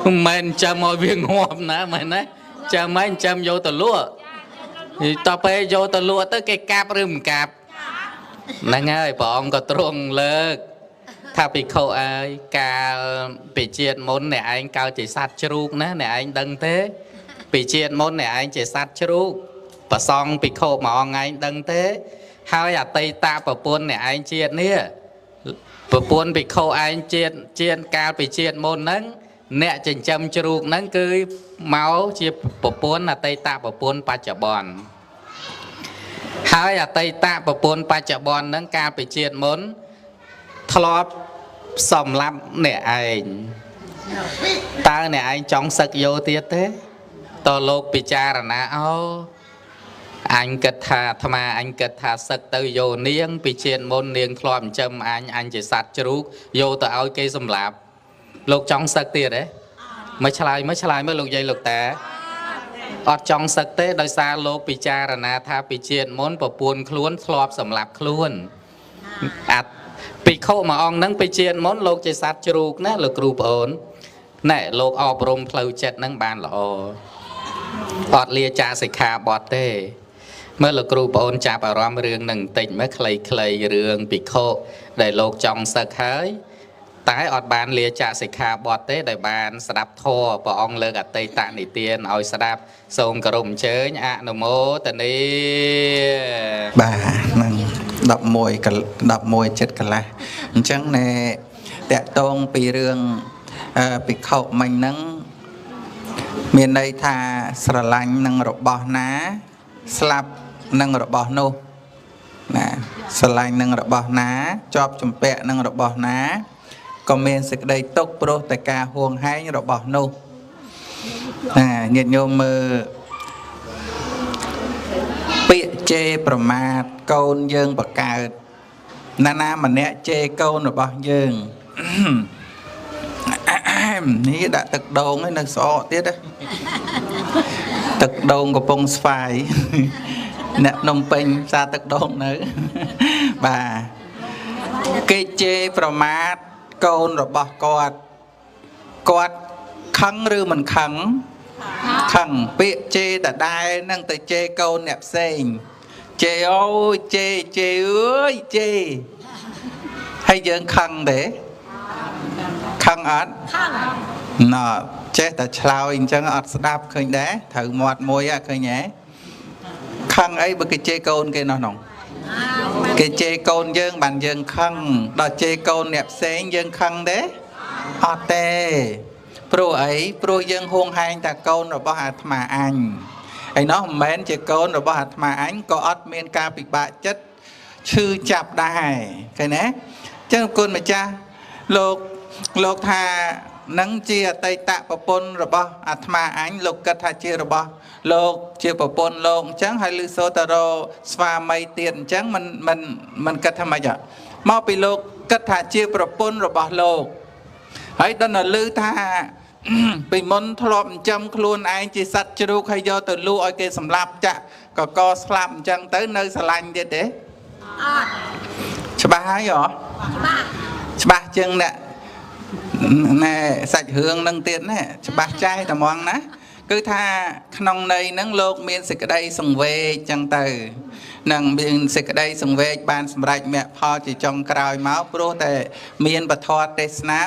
S2: មិនមែនចិញ្ចឹមឲ្យវាងាប់ណាមែនណាចាំមិនចិញ្ចឹមយកទៅលក់តទៅពេលយកទៅលក់ទៅគេកាប់ឬមិនកាប់ហ្នឹងហើយព្រះអង្គក៏ទ្រង់លើកថាភិក្ខុអើយកាលពីជាតិមុនអ្នកឯងកើតជាសត្វជ្រូកណាអ្នកឯងដឹងទេពីជាតិមុនអ្នកឯងជាសត្វជ្រូកប្រសង់ភិក្ខុមួយអង្គឯងដឹងទេហើយអតីតប្រពន្ធអ្នកឯងជាតិនេះប្រពន្ធភិក្ខុឯងជាតិកាលពីជាតិមុនហ្នឹងអ្នកចិញ្ចឹមជ្រូកហ្នឹងគឺមកជាប្រពន្ធអតីតប្រពន្ធបច្ចុប្បន្នហើយអតីតប្រពន្ធបច្ចុប្បន្នហ្នឹងកាលពីជាតិមុនធ្លាប់សម្លាប់អ្នកឯងតើអ្នកឯងចង់សឹកយោទៀតទេតលោកពិចារណាអូអញគិតថាអាត្មាអញគិតថាសឹកទៅយោនាងពីជាតិមុននាងធ្លាប់ចិញ្ចឹមអញអញជាសត្វជ្រូកយកទៅឲ្យគេសម្លាប់លោកចង់សឹកទៀតទេមកឆ្លើយមកឆ្លើយមើលលោកយាយលោកតាអត់ចង់សឹកទេដោយសារលោកពិចារណាថាពីជាតិមុនប្រពន្ធខ្លួនធ្លាប់សម្លាប់ខ្លួនអត់ភិក្ខុមួយអង្គហ្នឹងពីជាតិមុនលោកជាសត្វជ្រូកណាលោកគ្រូប្អូនណែលោកអប់រំផ្លូវចិត្តហ្នឹងបានល្អអត់លាចាកសិក្ខាបទទេមើលលោកគ្រូប្អូនចាប់អារម្មណ៍រឿងហ្នឹងបន្តិចមើលខ្លីៗរឿងភិក្ខុដែលលោកចង់សឹកហើយ តែអត់បានលាចាកសិក្ខាបទទេដែលបានស្ដាប់ធម៌ព្រះអង្គលើកអតីតនិទានឲ្យស្ដាប់សូមគោរពអញ្ជើញអនុមោទនា
S4: បាទនឹង11 11ចិត្តកន្លះអញ្ចឹងណែតកតងពីរឿងភិក្ខុមិញហ្នឹងមានន័យថាស្រឡាញ់នឹងរបស់ណាស្លាប់នឹងរបស់នោះណាស្រឡាញ់នឹងរបស់ណាជាប់ជំពាក់នឹងរបស់ណាក៏មានសេចក្តីទុក្ខព្រោះតែការហួងហែងរបស់នោះណាញាតិញោមមើលពាក្យជេរប្រមាថកូនយើងបង្កើតណាណាម្នាក់ជេរកូនរបស់យើងនេះដាក់ទឹកដូងឯនៅស្អកទៀតទឹកដូងកំពង់ស្វាយអ្នកភ្នំពេញផ្សារទឹកដូងនៅបាទគេជេរប្រមាថកូនរបស់គាត់គាត់ខឹងឬមិនខឹងខឹងពាក្យជេរដដែលនឹងទៅជេរកូនអ្នកផ្សេងជេរអូយជេរជេរអើយជេរហើយយើងខឹងទេខឹងអត់ខឹងណ៎ចេះតែឆ្លើយអញ្ចឹងអត់ស្ដាប់ឃើញដែរត្រូវមាត់មួយឃើញហ៎ខឹងអីបើគេជេរកូនគេនោះនោះគេជេរកូនយើងបានយើងខឹងដល់ជេរកូនអ្នកផ្សេងយើងខឹងទេអត់ទេព្រោះអីព្រោះយើងហួងហែងតែកូនរបស់អាត្មាអញឯនោះមិនមែនជាកូនរបស់អាត្មាអញក៏អត់មានការពិបាកចិត្តឈឺចាប់ដែរឃើញទេអញ្ចឹងគុណម្ចាស់លោកថានឹងជាអតីតប្រពន្ធរបស់អាត្មាអញលោកគិតថាជារបស់លោកជាប្រពន្ធលោកអញ្ចឹងហើយលឺសូតរោស្វាមីទៀតអញ្ចឹងមិនមិនមិនគិតថាម៉េចមកពីលោកគិតថាជាប្រពន្ធរបស់លោកហើយដល់នៅលឺថាពីមុនធ្លាប់ចិញ្ចឹមខ្លួនឯងជាសត្វជ្រូកហើយយកទៅលក់ឲ្យគេសម្លាប់ចាក់កកស្លាប់អញ្ចឹងទៅនៅស្រឡាញ់ទៀតទេអត់ច្បាស់ហើយហ៎ច្បាស់ច្បាស់ជាងអ្នកណែសាច់រឿងនឹងទៀតណាច្បាស់ចែតែហ្មងណាគឺថាក្នុងន័យហ្នឹងលោកមានសេចក្តីសង្វេគចឹងទៅនឹងមានសេចក្តីសង្វេគបានសម្រេចមគ្គផលជាចុងក្រោយមកព្រោះតែមានពធទេសនា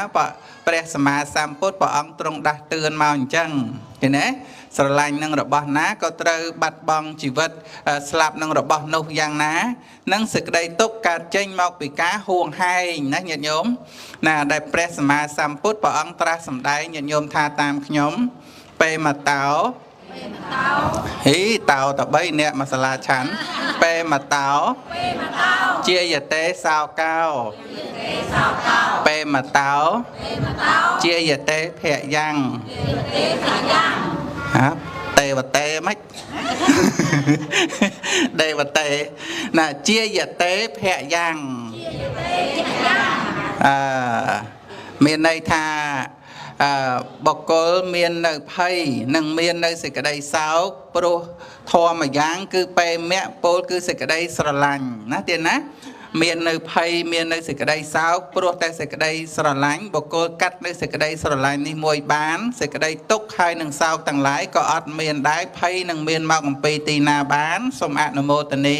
S4: ព្រះសម្មាសម្ពុទ្ធព្រះអង្គទ្រង់ដាស់តឿនមកអញ្ចឹងឃើញទេស្រឡាញ់នឹងរបស់ណាក៏ត្រូវបាត់បង់ជីវិតស្លាប់នឹងរបស់នោះយ៉ាងណានឹងសេចក្តីទុក្ខកើតចេញមកពីការហួងហែងណាញាតិញោមណាដែលព្រះសម្មាសម្ពុទ្ធព្រះអង្គត្រាស់សម្ដែងញាតិញោមថាតាមខ្ញុំពេមតោហីតោត3អ្នកមកសាលាឆាន់ពេមតោជាយតេសោកោពេមតោជាយតេភយ៉ាងហ៎ទេវតេម៉េចទេវតេណាជាយតេភយ៉ាងអឺមានន័យថាបុគ្គលមាននៅភ័យនិងមាននៅសេចក្តីសោកព្រោះធម៌យ៉ាងគឺពេមៈពោលគឺសេចក្តីស្រឡាញ់ណាទៀតណាមាននៅភ័យមាននៅសេចក្តីសោកព្រោះតែសេចក្តីស្រឡាញ់បុគ្គលកាត់នៅសេចក្តីស្រឡាញ់នេះមួយបានសេចក្តីទុក្ខហើយនឹងសោកទាំងឡាយក៏អត់មានដែរភ័យនឹងមានមកអំពីទីណាបានសូមអនុមោទនា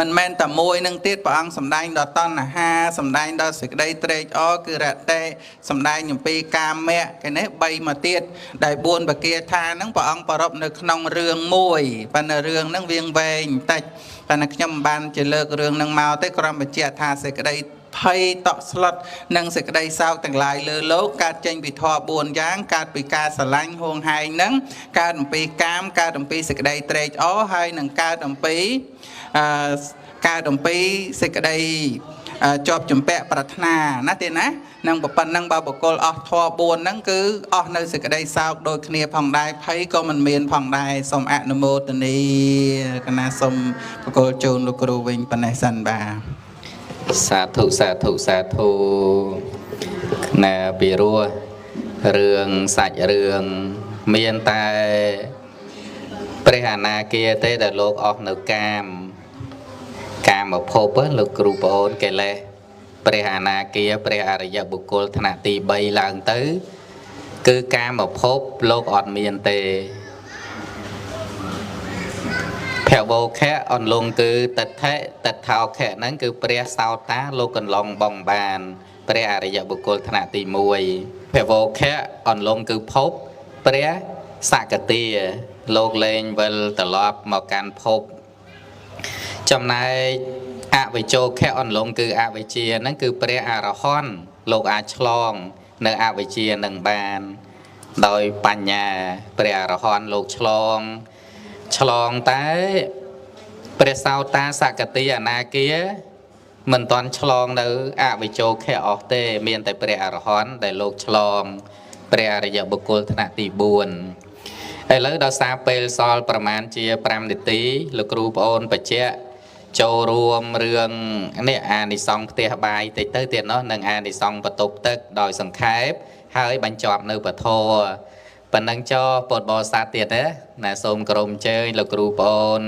S4: មិនមែនតែមួយនឹងទៀតព្រះអង្គសម្ដែងដល់តណ្ហាសម្ដែងដល់សេចក្តីត្រេកអរគឺរតិសម្ដែងអំពីកាមៈគេនេះ3មកទៀតដែល4បគាថាហ្នឹងព្រះអង្គប្រពនៅក្នុងរឿងមួយប៉ុន្តែរឿងហ្នឹងវាងវែងបន្តិចប៉ុន្តែខ្ញុំមិនបានជាលើករឿងហ្នឹងមកទេគ្រាន់បញ្ជាក់ថាសេចក្តីភ័យតក់ស្លុតនិងសេចក្តីសោកទាំងឡាយលើលោកកើតចេញពីធម៌4យ៉ាងកើតពីការស្រឡាញ់ហួងហែងហ្នឹងកើតអំពីកាមកើតអំពីសេចក្តីត្រេកអរហើយនឹងកើតអំពីសេចក្តីជាប់ជំពាក់ប្រាថ្នាណាទេណានឹងប៉ុណ្ណឹងបើបុគ្គលអស់ធម៌4ហ្នឹងគឺអស់នៅសេចក្តីសោកដូចគ្នាផងដែរភ័យក៏មិនមានផងដែរសូមអនុមោទនាកណាសូមបុគ្គលជូនលោកគ្រូវិញប៉ុណ្ណេះសិនបាទ
S2: សាធុសាធុសាធុណែពីរោះរឿងសាច់រឿងមានតែព្រះអនាគាទេដែលលោកអស់នៅកាមកាមភពលោកគ្រូប្អូនកិលេសព្រះអនាគាព្រះអរិយបុគ្គលថ្នាក់ទី3ឡើងទៅគឺកាមភពលោកអត់មានទេភវោខៈអន្លង់គឺតថិតថោខៈហ្នឹងគឺព្រះសោតាលោកកន្លងបងបាន ព្រះអរិយបុគ្គលថ្នាក់ទី1ភវោខៈអន្លង់គឺភពព្រះសកតាលោកលែងវិលត្រឡប់មកកាន់ភពចំណែកអវិជ្ជោខៈអន្លង់គឺអវិជ្ជាហ្នឹងគឺព្រះអរហន្តលោកអាចឆ្លងនៅអវិជ្ជានឹងបានដោយបញ្ញាព្រះអរហន្តលោកឆ្លងតែព្រះសោតាសកតិអនាគាមិនទាន់ឆ្លងនៅអវិជ្ជោខៈអស់ទេមានតែព្រះអរហន្តដែលលោកឆ្លងព្រះអរិយបុគ្គលថ្នាក់ទី4ឥឡូវដល់សារពេលសល់ប្រមាណជា5នាទីលោកគ្រូប្អូនបញ្ជាក់ចូលរួមរឿងនេះអានិសង្សផ្ទះបាយតិចទៅទៀតនោះនឹងអានិសង្សបន្ទប់ទឹកដោយសង្ខេបហើយបញ្ចប់នៅពធប៉ុណ្ណឹងចោពុទ្ធបរិស័ទទៀតណាសូមគោរពអញ្ជើញលោកគ្រូប្អូន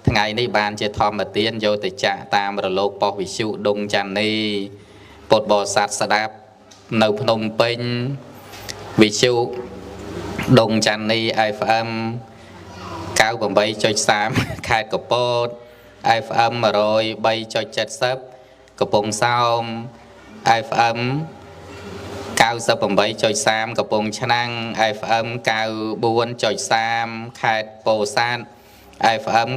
S2: ថ្ងៃនេះបានជាធម្មទានយកទៅចាក់តាមរលកប៉ុស្តិ៍វិទ្យុដុងចាន់នីពុទ្ធបរិស័ទស្ដាប់នៅភ្នំពេញវិទ្យុដុងចាន់នី FM 98.3 ខេត្តកំពត FM 103.70 កំពង់សោម FM 98.3 កំពង់ឆ្នាំង FM 94.3 ខេត្តពោធិ៍សាត់ FM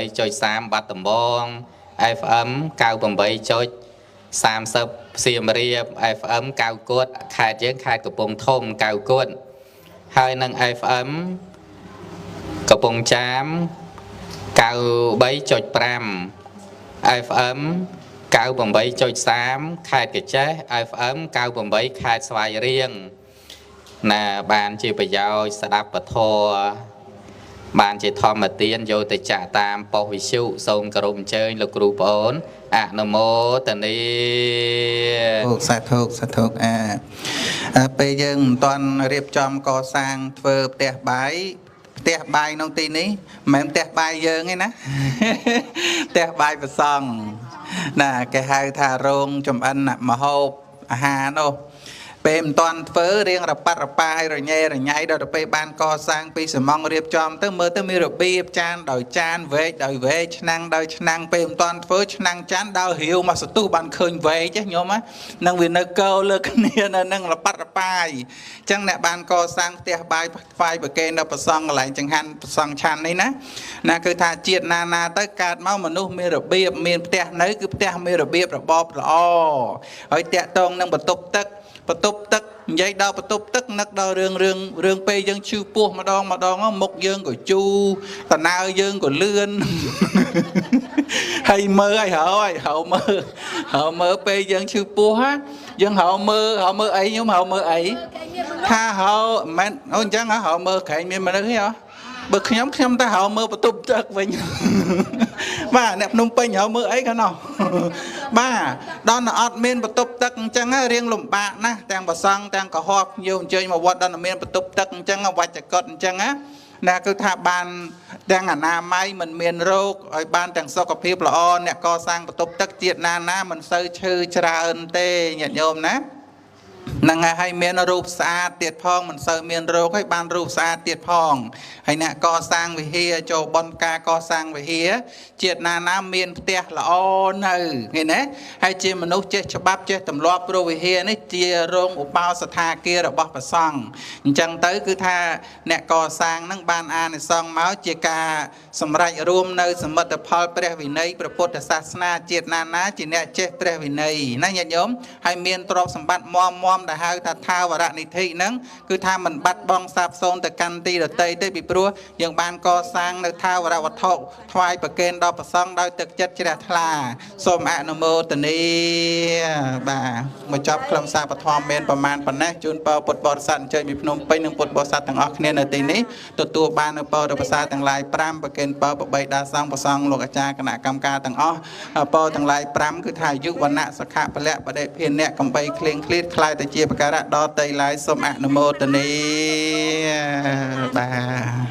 S2: 98.3 បាត់ដំបង FM 98.30 សៀមរាប FM 9គតខេត្តយើងខេត្តកំពង់ធំ9គតហើយនឹង FM កំពង់ចាម 93.5 FM 98.3 ខេត្តកញ្ចេះ FM 98 ខេត្តស្វាយរៀងណាបានជាប្រយោជន៍ស្ដាប់ពធបានជាធម្មទានយកទៅចាក់តាមប៉ុស្តិ៍វិទ្យុសូមគោរពអញ្ជើញលោកគ្រូប្អូនអនុមោទនា
S4: សាធុសាធុអាពេលយើងមិនទាន់រៀបចំកសាងធ្វើផ្ទះបាយផ្ទះបាយក្នុងទីនេះមិនមែនផ្ទះបាយយើងទេណាផ្ទះបាយព្រះសង្ឃណាគេហៅថារោងចំអិនមហូបអាហារនោះពេលមិនទាន់ធ្វើរៀងរប៉ាត់រប៉ាយរញ៉េរញ៉ៃដល់ទៅពេលបានកសាងពីសំងរៀបចំទៅមើលទៅមានរបៀបចានដោយចានវែកដោយវែកឆ្នាំងដោយឆ្នាំងពេលមិនទាន់ធ្វើឆ្នាំងចានដើររាវមកសន្ទុះបានឃើញវែកញោមនឹងវានៅកោលើគ្នានៅនឹងរប៉ាត់រប៉ាយអញ្ចឹងអ្នកបានកសាងផ្ទះបាយថ្វាយប្រគេនដល់ព្រះសង្ឃកន្លែងចង្ហាន់ព្រះសង្ឃឆាន់នេះណាណាគឺថាជាតិណាណាទៅកើតមកមនុស្សមានរបៀបមានផ្ទះនៅគឺផ្ទះមានរបៀបរបបល្អហើយតាក់ទងនឹងបន្ទប់ទឹកបន្ទប់ទឹកនិយាយដល់បន្ទប់ទឹកនឹកដល់រឿងរឿងពេលយើងឈឺពោះម្ដងម្ដងមុខយើងក៏ជូរតណៅយើងក៏លឿនហើយមើលឲ្យហើយហើយមើលពេលយើងឈឺពោះយើងហើយមើលអីខ្ញុំហើយមើលអីថាហើយមិនអូអញ្ចឹងហើយមើលក្រែងមានមនុស្សហ៎បើខ្ញុំតែហើយមើលបន្ទប់ទឹកវិញបាទអ្នកភ្នំពេញហើយមើលអីក៏ណោះបាទដល់តែអត់មានបន្ទប់ទឹកអញ្ចឹងរៀងលំបាកណាស់ទាំងប្រសង់ទាំងកុហកភ្ញៀវអញ្ជើញមកវត្តដល់តែមានបន្ទប់ទឹកអញ្ចឹងវច្ចកុដអញ្ចឹងណាគឺថាបានទាំងអនាម័យមិនមានរោគឲ្យបានទាំងសុខភាពល្អអ្នកកសាងបន្ទប់ទឹកជាតិណាណាមិនសូវឈឺច្រើនទេញាតិញោមណានឹងហើយមានរូបស្អាតទៀតផងមិនសូវមានរោគហើយបានរូបស្អាតទៀតផងហើយអ្នកកសាងវិហារចូលបុណ្យការកសាងវិហារជាតិណាណាមានផ្ទះល្អនៅឃើញទេហើយជាមនុស្សចេះច្បាប់ចេះទម្លាប់ព្រោះវិហារនេះជារោងឧបោសថាគាររបស់ព្រះសង្ឃអញ្ចឹងទៅគឺថាអ្នកកសាងនឹងបានអានិសង្សមកជាការសម្រេចរួមនៅសមិទ្ធផលព្រះវិន័យព្រះពុទ្ធសាសនាជាតិណាណាជាអ្នកចេះព្រះវិន័យណាញាតិញោមហើយមានទ្រព្យសម្បត្តិមាំមដែលហៅថាថាវរនិធិហ្នឹងគឺថាមិនបាត់បង់សាបសូន្យទៅកាន់ទីដទៃទេពីព្រោះយើងបានកសាងនៅថាវរវត្ថុថ្វាយប្រគេនដល់ព្រះសង្ឃដោយទឹកចិត្តជ្រះថ្លាសូមអនុមោទនាបាទមកចប់ខ្លឹមសារពធមានប្រមាណប៉ុណ្ណេះជូនពរពុទ្ធបរិស័ទអញ្ជើញពីភ្នំពេញនិងពុទ្ធបរិស័ទទាំងអស់គ្នានៅទីនេះទទួលបាននៅពរប្រសាទាំងឡាយ5ប្រគេនពរប្របីដាសង្ឃព្រះសង្ឃលោកអាចារ្យគណៈកម្មការទាំងអស់ពរទាំងឡាយ5គឺថាយុវណៈសុខៈពលៈបដិភានៈកំបីគ្លៀងឃ្លាតខ្លាយទៅជាប្រការៈដល់តីឡាយសូមអនុមោទនាបាទ